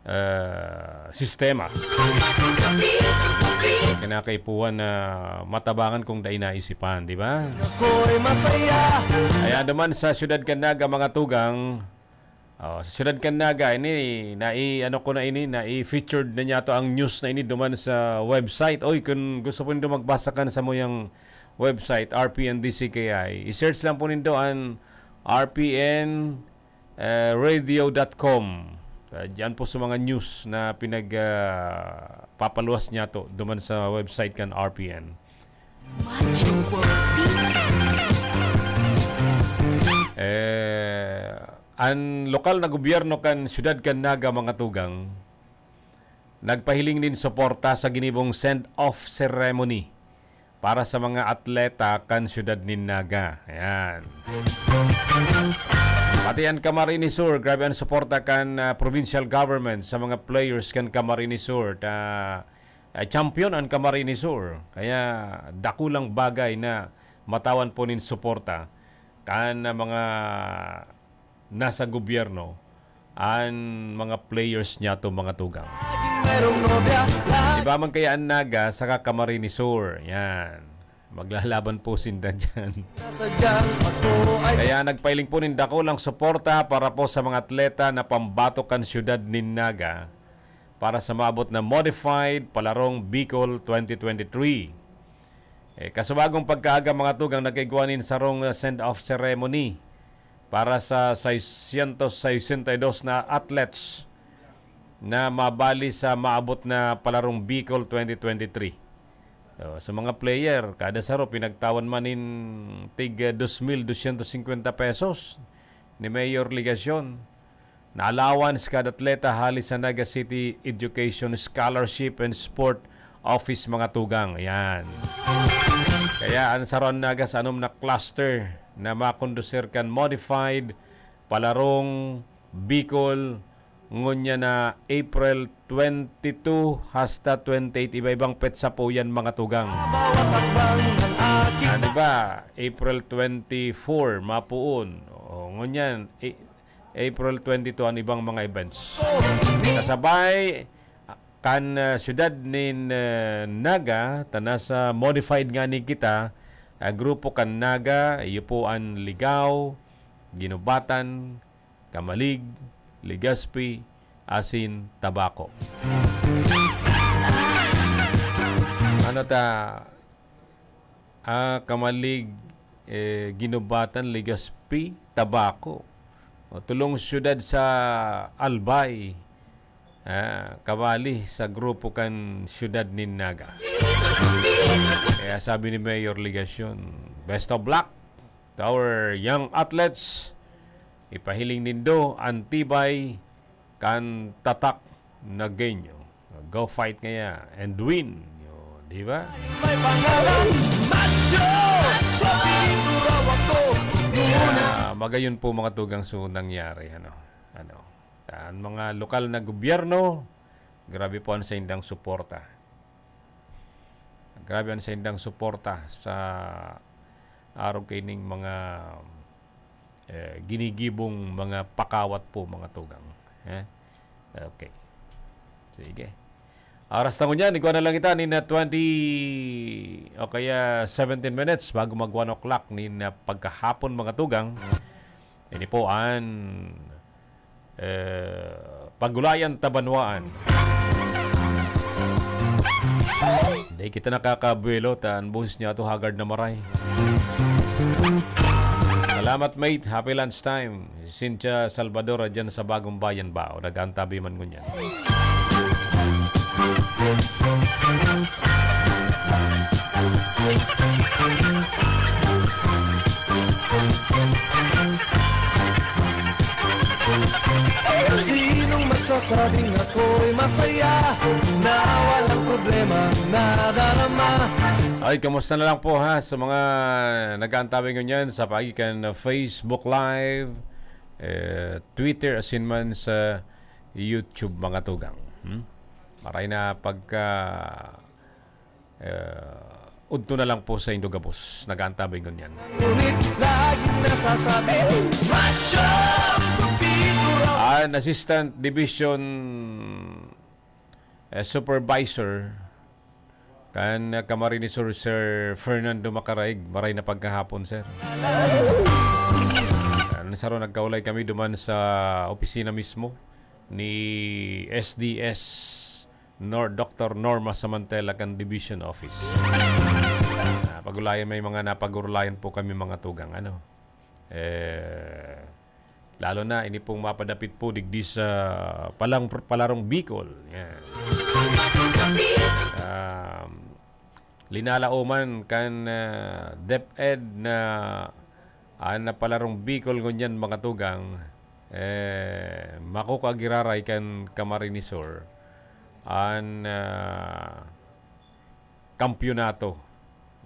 eh, sistema. Kinakaipuhan na matabangan kung dai naisipan, di ba? Ako'y masaya. Ayan naman sa siyudad kan Naga, mga tugang. Oh, sa siyudad kan Naga, ini, nai-, ano ko na ini, nai-featured na niyato ang news na ini duman sa website. Oy, kung gusto po nindo magbasa kan samuyang website, R P N D C K I, i-search lang po nindo ang R P N, eh, radio dot com. Ah, diyan po sa mga news na pinag, ah, papaluwas niyato duman sa website kan R P N. Eh, an lokal na gobyerno kan siyudad kan Naga, mga tugang, nagpahiling nin suporta sa ginibong send-off ceremony para sa mga atleta kan siyudad nin Naga. Ayan. Pati an Camarines Sur, grabe an suporta kan, ah, provincial government sa mga players kan Camarines Sur. Ta, ah, champion an Camarines Sur. Kaya dakulang bagay na matawan po nin suporta kan, ah, mga nasa gobyerno an mga players niyato, mga tugang. Iba man kaya an Naga saka Camarines Sur. Yan. Maglalaban po sinda dyan. Kaya nagpailing po nin dakulang suporta para po sa mga atleta na pambatok kan siyudad nin Naga para sa maabot na modified palarong Bicol twenty twenty-three. Eh, kasubagong pagkaaga, mga tugang, nagkaigwa nin sarong, uh, send-off ceremony para sa seiscientos sesenta y dos na athletes na mabali sa maabot na palarong Bicol twenty twenty-three. So, sa mga player, kada saro pinagtawan man nin tig, uh, dos mil dosyentos singkwenta pesos ni Mayor Legacion na allowance kada atleta hali sa Naga City Education Scholarship and Sport Office, mga tugang. Ayan. Kaya an saro an Naga sa anom na cluster na makondusir kan modified palarong Bicol, ngunyan na April twenty-two hasta twenty-eight. Iba-ibang petsa po yan, mga tugang. Ah, di ba? April twenty-four, mapuon. O, ngunyan, i-, April twenty-two an ibang mga events. Kasabay kan, ah, siyudad nin, ah, Naga, ta nasa modified ngani kita, ah, grupo kan Naga, iyo po an Ligao, Guinobatan, Camalig, Legazpi, asin Tabaco. Ano ta, Ah, Camalig, eh, Guinobatan, Legazpi, Tabaco. O, tolong siyudad sa Albay, ah, kabali sa grupo kan siyudad nin Naga. Kaya sabi ni Mayor Legacion, "Best of luck to our young athletes. Ipahiling nindo an tibay kan tatak na genyo. Go fight ngaya and win." Yo, di ba? May pangalan, Macho! Papintura ako. Kaya magayon po, mga tugang, so nangyari, ano, ano, ang mga lokal na gobyerno, grabe po ang saindang suporta. Grabe ang saindang suporta sa arog kaining mga eh, ginigibong mga pakawat po, mga tugang. Eh? Okay. Sige. Oras na ngunyan, igwa na lang kita nin, ah, twenty o kaya seventeen minutes bago mag one o'clock nin, ah, pagkahapon, mga tugang. Ini po an, eh, Pagulayan ta Banwaan. Dai kita nakakabuelo ta an boses niya ato hagad na maray. Salamat, mate. Happy lunchtime. Cynthia Salvador, dyan sa Bagong Bayan ba? O nag-aantabi man ngunyan? Sinong magsasabing ako'y masaya na walang problema nadarama? Ay, kamusta na lang po, ha, sa mga nag-aantabi ngunyan sa paagi kan Facebook Live, eh, Twitter, asin man sa YouTube, mga tugang. Hmm? Maray na pagka, eh, udto na lang po sa indo gabos, nag-aantabi ngunyan. Ngunit laging nasasabi, "Macho!" An Assistant Division, eh, Supervisor kan, ah, Camarines Sur, Sir Fernando Macaraig, maray na pagkahapon, sir. An saro nagkaulay kami duman sa opisina mismo ni S D S Nor-, Doctor Norma Samantela kan Division Office. Ah, pag-ulayan, may mga napag-urulayan po kami, mga tugang, ano. Eh, lalo na ini pong mapadapit po digdi sa palang-, palarong Bicol. Yan. Um, linalaoman kan, ah, DepEd na an palarong Bicol ngunyan, mga tugang, eh, makukagiraray kan Camarines Sur an, ah, kampiyonato.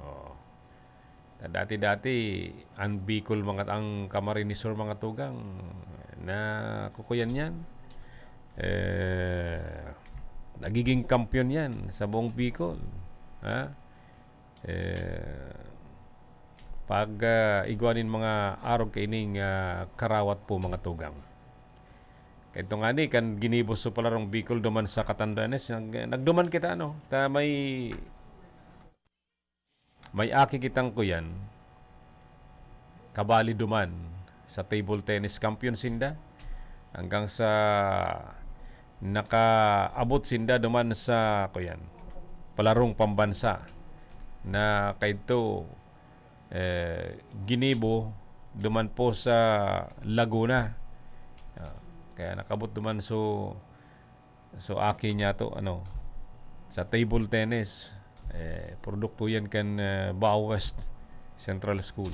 Oo. Dati-dati, an Bicol, mga, ang Camarines Sur, mga tugang, nakukuyan yan. Eh, nagiging kampiyon yan sa buong Bicol. Ha? Eh, pag, ah, igwa nin mga arog kaining, ah, karawat po, mga tugang. Kaya ito nga ni, kan ginibo sa palarong Bicol duman sa Catanduanes, nag-, nagduman kita, ano, ta may, may aki kitang kuyan, kabali duman sa table tennis champion sinda, hanggang sa nakaabot sinda duman sa, kuyan, palarong pambansa na kaidto, eh, ginibo duman po sa Laguna. Ah, kaya nakabot duman so, so aki niya to, ano, sa table tennis. Eh, produkto yan kan, eh, Bao West Central School.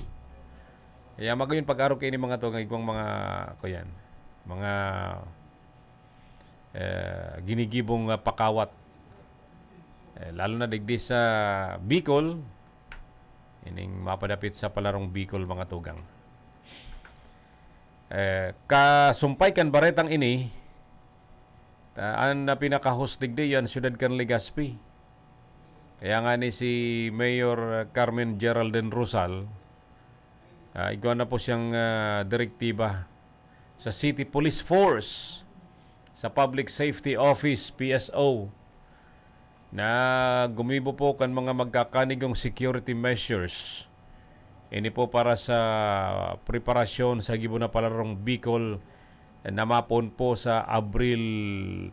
Kaya magayon pag-arog kaini mga to, ang igwang mga, kuyan, mga, eh, ginigibong, ah, pakawat. Eh, lalo na digdi sa Bicol, ining mapadapit sa palarong Bicol, mga tugang. Eh, kasumpay kan baretang ini, ta-, an, ah, pinaka-host digdi, yan, siyudad kan Legazpi. Kaya nga ni si Mayor Carmen Geraldine Rosal, ah, igwa na po siyang, ah, direktiba sa City Police Force, sa Public Safety Office, P S O, na gumibo po kan mga magkakanigong security measures. Ini po para sa preparasyon sa gibo na palarong Bicol na mapoon po sa Abril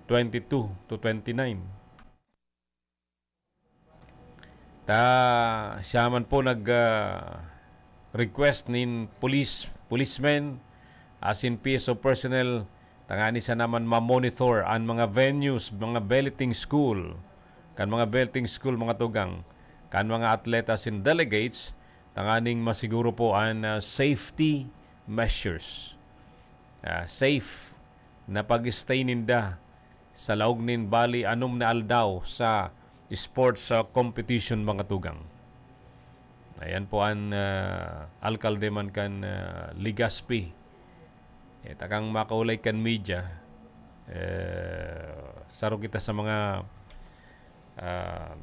twenty-two to twenty-nine. Ta siya man po nag, ah, request nin police, policemen, asin P S O personnel, tangani sana man ma-monitor an mga venues, mga belting school, kan mga belting school, mga tugang, kan mga atleta asin delegates, tanganing masiguro po an, ah, safety measures. Ah, safe na pag-stay ninda sa laog nin bali anom na aldaw sa sports, ah, competition, mga tugang. Ayan po an, ah, alkalde man kan, ah, Legazpi. Eh, takang makaulay kan media, eh, saro kita sa mga, ah,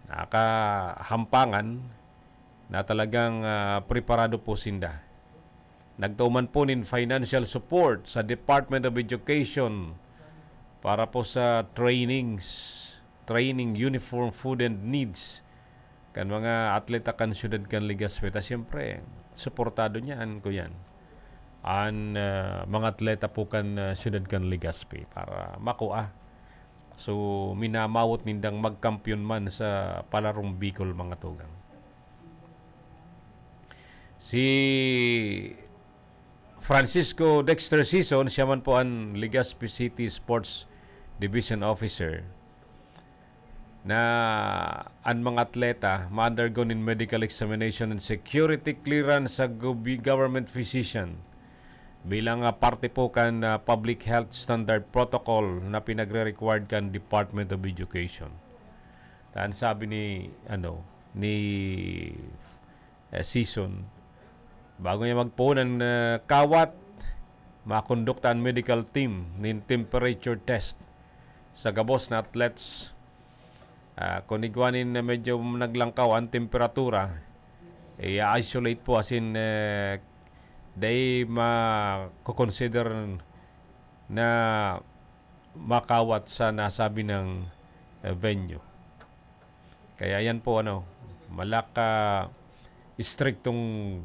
nakahampangan na talagang, ah, preparado po sinda. Nagtao man po nin financial support sa Department of Education para po sa trainings, training, uniform, food and needs kan mga atleta kan siyudad kan Legazpi. Ta siyempre, suportado niya an kuyan. An, ah, mga atleta po kan, ah, siyudad kan Legazpi para makua. So, minamawot nindang magkampiyon man sa palarong Bicol, mga tugang. Si Francisco Dexter Sison, siya man po an Legazpi City Sports Division Officer, na an mga atleta ma-undergo nin medical examination and security clearance sa gobi-, government physician bilang, ah, parte po kan, ah, public health standard protocol na pinagre-required kan Department of Education. An sabi ni, ano, ni, eh, Sison, bago niya magpoon an, ah, kawat, makondukta an medical team nin temperature test sa gabos na athletes. Ah, kun igwa nin medyo naglangkaw an temperatura, i-isolate po, asin, eh, dai mako-consider na makawat sa nasabi nang, eh, venue. Kaya yan po, ano, malaka istriktong,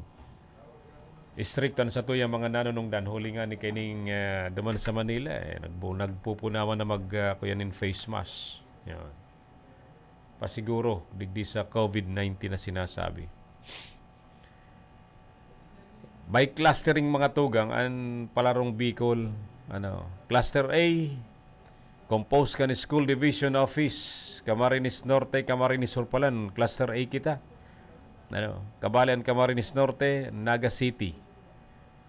istrikto an satuyang mga nanunungdan. Huli nga ni kaining, ah, duman sa Manila, eh, nagbu-, nagpupunawan na mag, ah, kuya nin face mask. Yan. Pasiguro, digdi sa COVID nineteen na sinasabi. By clustering, mga tugang, an palarong Bicol, ano, Cluster A, composed kan School Division Office, Camarines Norte, Camarines Sur palan, Cluster A kita. Ano, kabali an Camarines Norte, Naga City.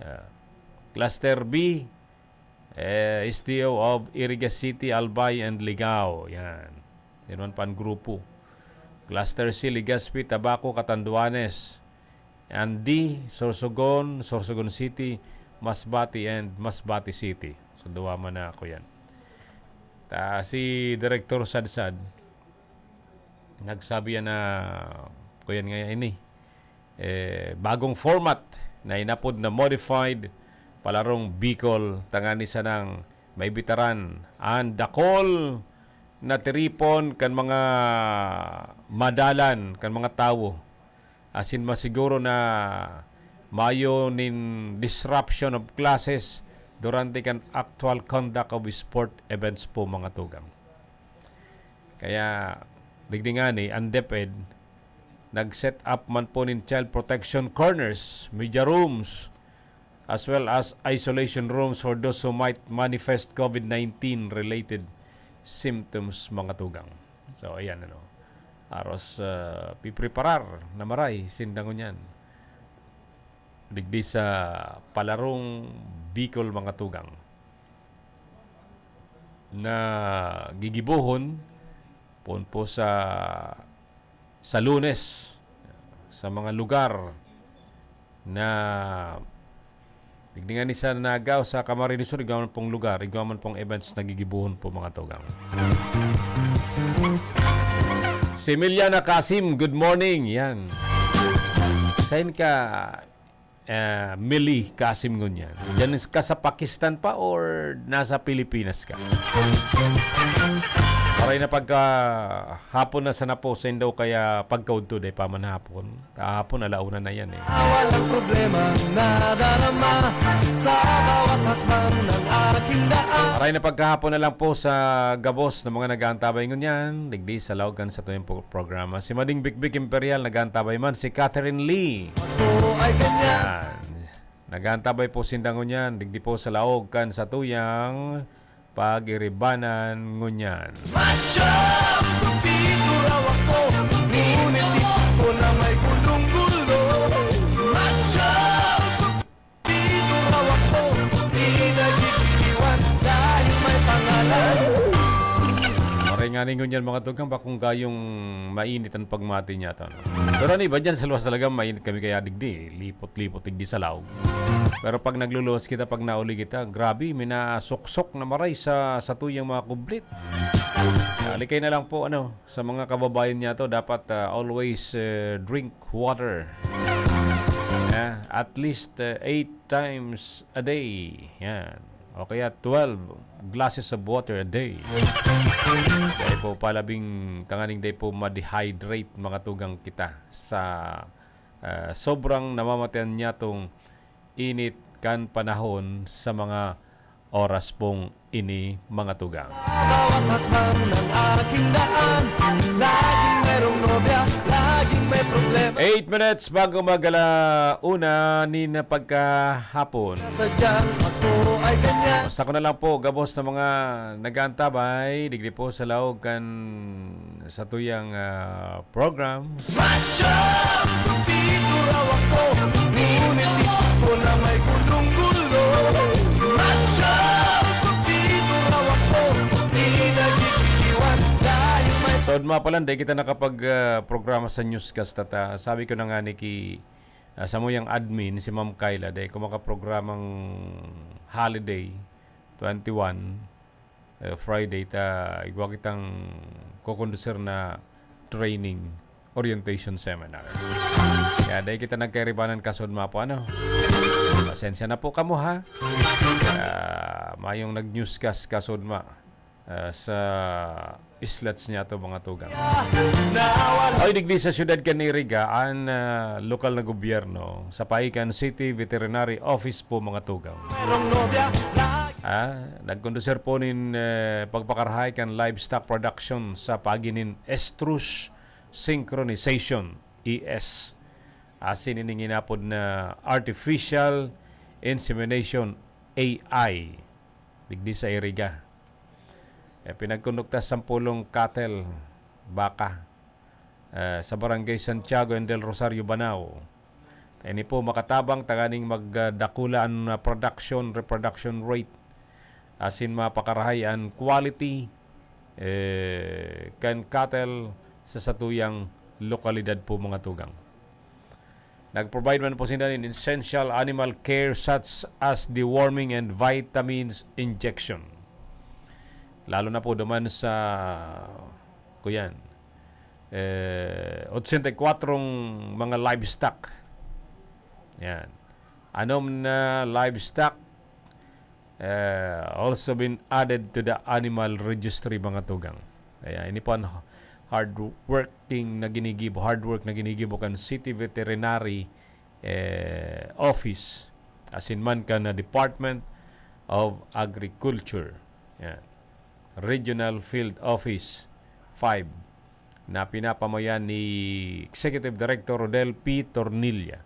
Ah, Cluster B, eh, S D O of Iriga City, Albay, and Ligao. Yan. Yan man pan grupo. Cluster C, Legazpi, Tabaco, Catanduanes. And D, Sorsogon, Sorsogon City, Masbate, and Masbate City. So, duwa man na ako yan. Ta, si Director Sadsad, nagsabi yan na, kuyan nga ini, eh, bagong format na inapod na modified palarong Bicol, tangani sanang maibitaran an dakol na tiripon kan mga madalan, kan mga tawo, asin masiguro na mayo nin disruption of classes durante kan actual conduct of sport events po, mga tugang. Kaya, digdi ngani, an DepEd nag-set up man po nin child protection corners, media rooms, as well as isolation rooms for those who might manifest COVID nineteen related symptoms, mga tugang. So, ayan, ano. Aros, ah, pipreparar na maray sinda ngunyan. Digdi sa palarong Bicol, mga tugang, na gigibohon poon po sa, sa Lunes, sa mga lugar na digdi ngani sa Naga o sa Camarines Sur, igwa man pong lugar, igwa man pong events na gigibohon po, mga tugang. Si Miliana Kasim, good morning. Yan. Sain ka, eh, Mili Kasim ngunyan? Diyan ka sa Pakistan pa or nasa Pilipinas ka? Aray na pagka hapon na sana po, sa indaw kaya pagkaudto, dai pa man hapon. Kahapon, ala una na yan eh. Walang problema nadarama sa bawat hakbang ng aking daan. Aray na pagkahapon na lang po sa gabos ng mga nag-aantabay ngunyan, digdi sa laog kan satuyang po-, programa. Si Mading Bikbik Imperial, nag-aantabay man. Si Catherine Lee. Ako ay ganyan. Yan. Nag-aantabay po sinda ngunyan, digdi po sa laog kan satuyang pagiribanan ngunyan. Macho! Kupido raw ako, ngunit isip ko na may gulong-gulo. Macho! Kupido raw ako, di nagigiliwan dahil may pangalan. Maray nga ni ngunyan, mga tugang, bakong gayong mainit an pagmati niya, to, no? Pero an iba dyan sa luwas talaga, mainit kami kaya digdi, eh. Lipot-lipot digdi sa laog. Pero pag nagluluwas kita, pag nauli kita, grabe, minasuksok na maray sa, sa tuyang mga kublit. Ah, likay na lang po, ano, sa mga kababayan niya to, dapat, ah, always, eh, drink water. Yeah, at least, eh, eight times a day. Yan. o kaya twelve glasses of water a day. Dai po palabing tanganing dai po ma-dehydrate, mga tugang, kita sa, ah, sobrang namamatian niya tong init kan panahon sa mga oras pong ini, mga tugang. Bawat hakbang ng aking daan, laging merong nobya, laging may problema. Eight minutes bago mag-ala una nin pagkahapon. Sadyang ako ay ganyan. Basta ko na lang po, gabos na mga nag-aantabay, digdi po sa laog kan satuyang, ah, program. Macho! Kumpleto raw ako, ngunit isip ko na may gulong-gulo. Macho! Kumpleto raw ako, di nagkikiwan, dahil may Sodma pa lang, dai kita nakapag, ah, programa sa newscast at, ah, sabi ko na nga ni ki, ah, samuyang admin, si Ma'am Kyla, dai ko makaprogramang holiday, twenty-one, eh, Friday, ta igwa kitang kokonduser na training, orientation seminar. Kaya dai kita nagkairibanan, kasodma po, ano. Pasensya na po kamo, ha. Ah, mayong nag-newscast, kasodma, ah, sa islets niya to, mga tugang. Nawala Ay, digdi sa siyudad kan Iriga, an, ah, lokal na gobyerno, sa pahikan City Veterinary Office po, mga tugang. Merong nobya, la- Ah, nagkonduser po nin, eh, pagpakarahay kan livestock production sa paagi nin estrus synchronization, E S. Asin ining inapod na artificial insemination, A I, digdi sa Iriga. Eh, pinagkondukta sampulong cattle, baka, eh, sa Barangay Santiago and Del Rosario, Banao. Ini po makatabang tanganing magdakula an, ah, production, reproduction rate, asin mapakarahay an quality, eh, kan cattle sa satuyang lokalidad po, mga tugang. Nag-provide man po sinda nin essential animal care such as deworming and vitamins injection. Lalo na po duman sa, kuyan, eh, ochenta y kuwatrong mga livestock. Yan. Anom na livestock, eh, also been added to the animal registry, mga tugang. Kaya ini po an hard working na ginigibo, hard work na ginigibo kan City Veterinary, eh, Office, asin man kan, ah, Department of Agriculture. Yan. Regional Field Office five na pinapamayan ni Executive Director Rodel P. Tornilla,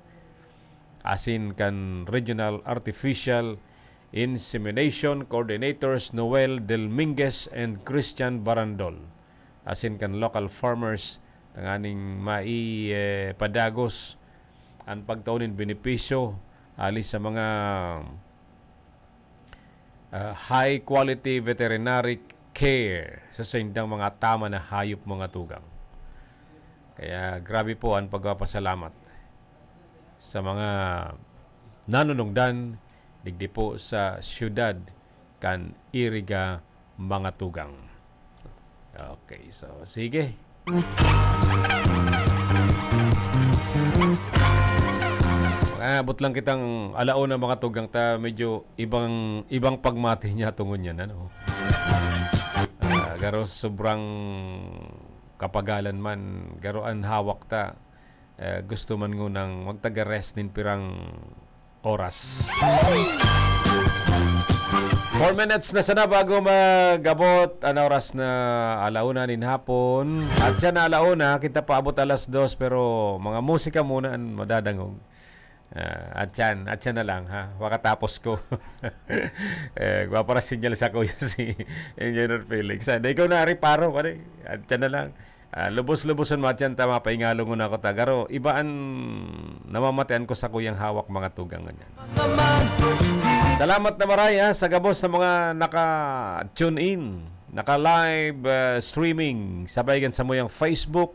asin kan Regional Artificial Insemination Coordinators Noel Delminguez and Christian Barandol, asin kan local farmers, tanganing mai, eh, padagos an pagtao nin benepisyo hali sa mga, ah, high quality veterinary care sa saindang mga tama na hayop, mga tugang. Kaya grabe po an pagpapasalamat sa mga nanunungdan digdi po sa siyudad kan Iriga, mga tugang. Okay, so sige. Abot lang kitang alauna, mga tugang, ta medyo ibang, ibang pagmati niya tungon yan, ano? Ah, garo sobrang kapagalan man, garo an hawak ta, eh, gusto man ngunang magtaga-rest nin pirang oras. Four minutes na sana bago mag-abot an oras na alauna nin hapon. At siya na alauna, kita pa abot alas dos, pero mga musika muna an madadangog. Ah, at yan, at yan na lang, ha. Makatapos ko. Eh, gwapa na sinyal sa kuya si Engineer Felix. Ah, ikaw na, Ari, paro, pare. At yan na lang. Ah, lubos-luboson mo, at yan, tama, paingalon ko na ako, ta. Garo, iba an namamatean ko sa kuyang hawak, mga tugang, ganyan. Salamat na maray, ha, sa gabos na mga naka-tune in, naka-live, ah, streaming, sabay kan samuyang Facebook,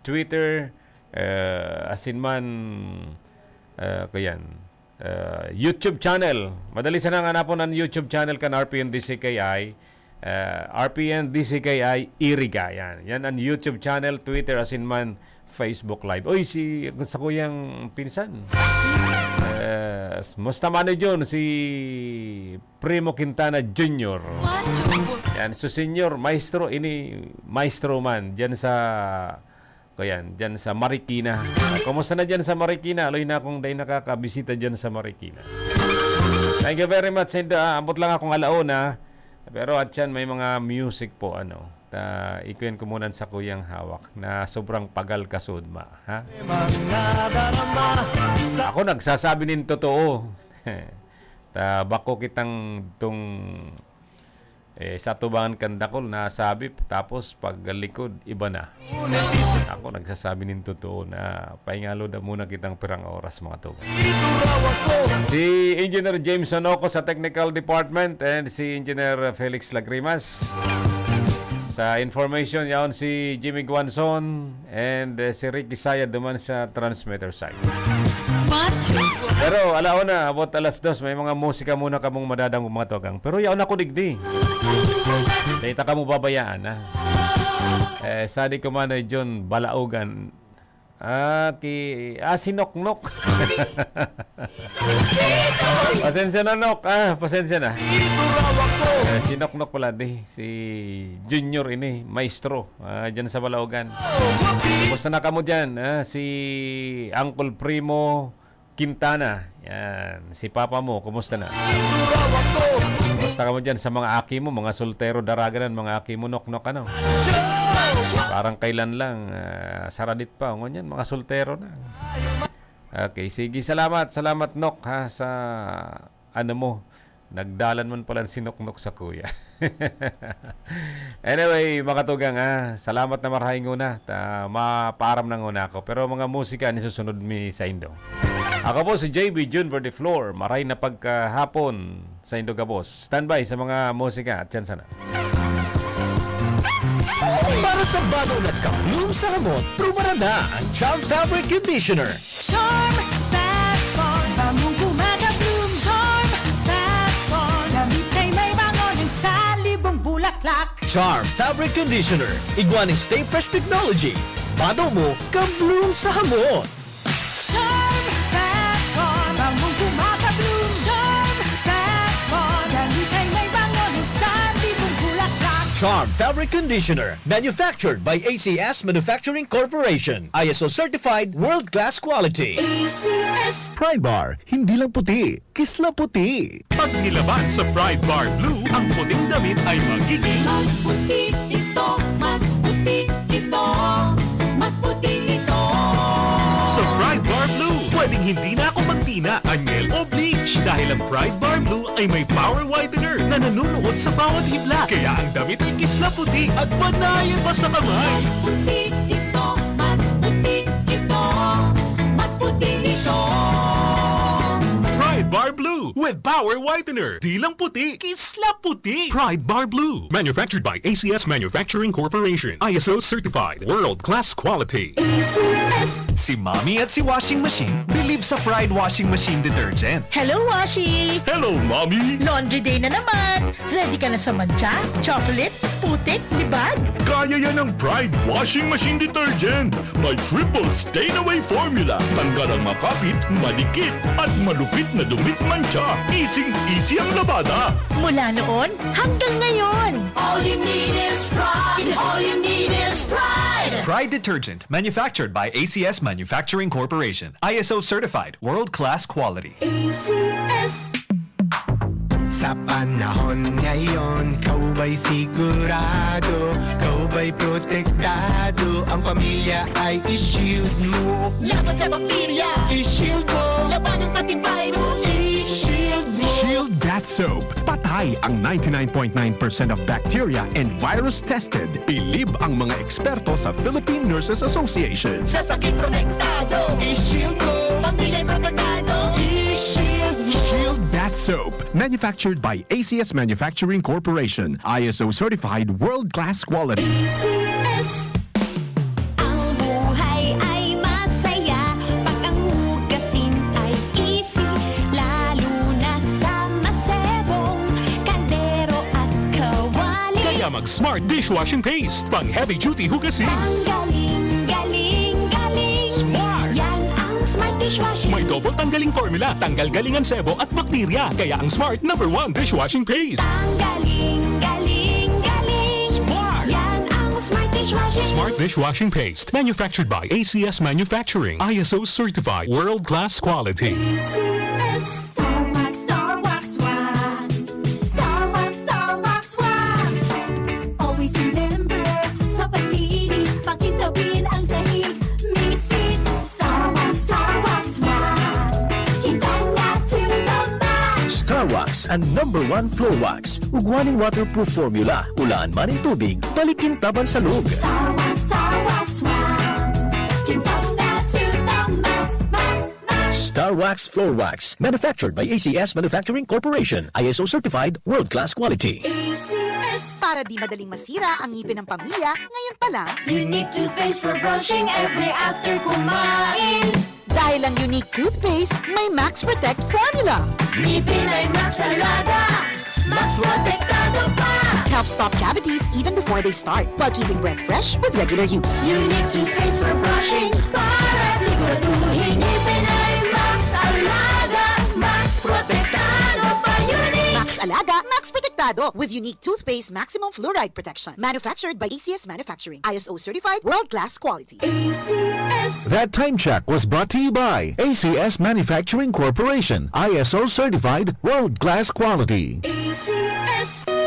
Twitter, eh, asin man, eh, kuyan, eh, YouTube channel. Madali sanang hanapon an YouTube channel kan R P N D C K I. Eh, R P N D C K I Iriga. Yan. Yan an YouTube channel, Twitter, asin man Facebook Live. Uy, si, sa kuyang pinsan. Eh, Yes. Musta man ni Jun, si Primo Quintana Junior? Yan, su senyor, maestro, ini maestro man, dyan sa, kuyan, dyan sa Marikina. Kumusta na dyan sa Marikina? Aloy na akong dai nakakabisita dyan sa Marikina. Thank you very much, and, ah, ambot lang akong alauna. Pero at yan, may mga music po, ano. Ta, ikuyan ko muna sa kuyang hawak na sobrang pagal kasudma, ha? Ako nagsasabi nin totoo. Ta, bako kitang tung, eh, sa atubangan kan dakul na sabi, tapos paglikod, iba na. Ako nagsasabi nin totoo na paingalo na muna kitang pirang oras, mga tugang. Si Engineer James Onoco sa Technical Department and si Engineer Felix Lagrimas. Sa information, yaon si Jimmy Guanzon and, eh, si Ricky Saya duman sa transmitter side. Pero alauna, abot alas dos, may mga musika muna kamong madadangog, mga tugang. Pero yaon ako digdi. Dahil ta kamo babayaan, ha? Eh, sadi ko man ay John Balaogan. Ah, ki, ah, si Noknok. Pasensya na, Nok. Ah, pasensya na. Eh, si Noknok pala, di. Si Junior ini, maestro. Ah, dyan sa Balaogan. Kumusta na kamo dyan? Ah, si Uncle Primo Quintana. Yan. Si Papa mo, kumusta na? Kumusta kamo dyan sa mga aki mo, mga soltero, daraganan, mga aki mo, Noknok, ano? Parang kailan lang, ah, saradit pa. Ngunyan, mga soltero na. Okay, sige. Salamat, salamat, Nok, ha, sa ano mo. Nagdalan man pala si Noknok sa kuya. Anyway, mga tugang, ah, salamat na marahay nguna. Ta, mapaaram na nguna ako. Pero mga musika, ni susunod mi saindo. Ako po si J B Jun Verdeflor. Maray na pagkahapon saindo gabos. Standby sa mga musika at yan sana. Para sa bado na ka-bloom sa hamot, prubarada ang Charm Fabric Conditioner. Charm Fat Ball, bangong gumagabloom. Charm Fat Ball, damit ay may bango ng salibong bulaklak. Charm Fabric Conditioner, igwa ning Stay Fresh Technology. Bado mo, ka-bloom sa hamot. Charm Fat Ball, bangong gumagabloom. Charm Fat Ball, damit ay may bango ng salibong bulaklak. Charm Fabric Conditioner, manufactured by A C S Manufacturing Corporation. I S O certified, world-class quality. A C S. Pride Bar, hindi lang puti, kisla puti. Pag nilaban sa Pride Bar Blue, ang puting damit ay magiging Mas puti ito, mas puti ito, mas puti ito. Sa Pride Bar Blue, pwedeng hindi na ako magtina, anyel o bleach dahil ang Pride Bar Blue ay may power whitener na nanunuot sa bawat hibla. Kaya ang damit ay kisla puti at panayan pa sa kamay. Mas puti ito, mas puti ito, mas puti ito. Pride Bar Blue with power whitener. Di lang puti, kisla puti. Pride Bar Blue. Manufactured by A C S Manufacturing Corporation. I S O certified. World class quality. A C S. Si Mommy at si Washing Machine believe sa Pride Washing Machine Detergent. Hello, Washi! Hello, Mommy! Laundry day na naman! Ready ka na sa mantsa, chocolate, putik, libag? Kaya yan ng Pride Washing Machine Detergent. May triple stain away formula. Tanggal ang makapit, madikit, at malupit na dumi at mantsa. Easy-easy ang labada. Mula noon hanggang ngayon. All you need is Pride. All you need is Pride. Pride Detergent, manufactured by A C S Manufacturing Corporation. I S O certified, world-class quality. A C S. Sa panahon ngayon, ikaw ba'y sigurado? Ikaw ba'y protektado? Ang pamilya ay i-shield mo. Laban sa bakterya, i-shield mo. Labanan pati virus, i-shield mo. Shield Bath Soap. Patay ang ninety-nine point nine percent of bacteria and virus tested. Bilib ang mga eksperto sa Philippine Nurses Association. Sa sakit protektado, i-shield mo. Pamilya protektado, i-shield mo. Shield Bath Soap. Manufactured by A C S Manufacturing Corporation. I S O certified, world-class quality. A C S. Ang buhay ay masaya pag ang hugasin ay easy, lalo na sa masebong kaldero at kawali. Kaya mag Smart Dishwashing Paste, pang heavy duty hugasin. Ang galing, galing, galing. Smart! Yan ang Smart Dishwashing. May double tanggaling formula, tanggal galing ang sebo at bakterya. Kaya ang Smart number one dishwashing paste. Ang galing, galing, galing. Smart! Yan ang Smart Dishwashing. Smart dishwashing paste, manufactured by A C S Manufacturing, I S O certified, world-class quality. A C S. Star Wax, Star Wax, Wax. Star Wax, Star Wax, Wax. Always remember, sa paglinis, pakintabin ang sahig. Misis, Star Wax, Star Wax, Wax. Kintab na to the max. Star Wax, ang number one floor wax. Ugwa nin waterproof formula. Ulaan man nin tubig, balikin taban sa loob. Star Wax, Star Wax, Wax. Kintab na to the max, max, max. Star Wax Floor Wax. Manufactured by A C S Manufacturing Corporation. I S O certified, world-class quality. A C S. Para di madaling masira ang ngipin ng pamilya, ngayon pa lang. Unique toothpaste for brushing every after kumain. Dahil ang Unique Toothpaste may Max Protect Formula. Ngipin ay Max Alaga. Max Protektado pa. Helps stop cavities even before they start, while keeping breath fresh with regular use. Unique toothpaste for brushing para siguraduhin ngipin ay Max Alaga. Max Protektado pa. Unique. Max Alaga, Max Protektado, with Unique Toothpaste Maximum Fluoride Protection. Manufactured by A C S Manufacturing. I S O certified, world-class quality. A C S. That time check was brought to you by A C S Manufacturing Corporation, I S O certified, world class quality. A C S.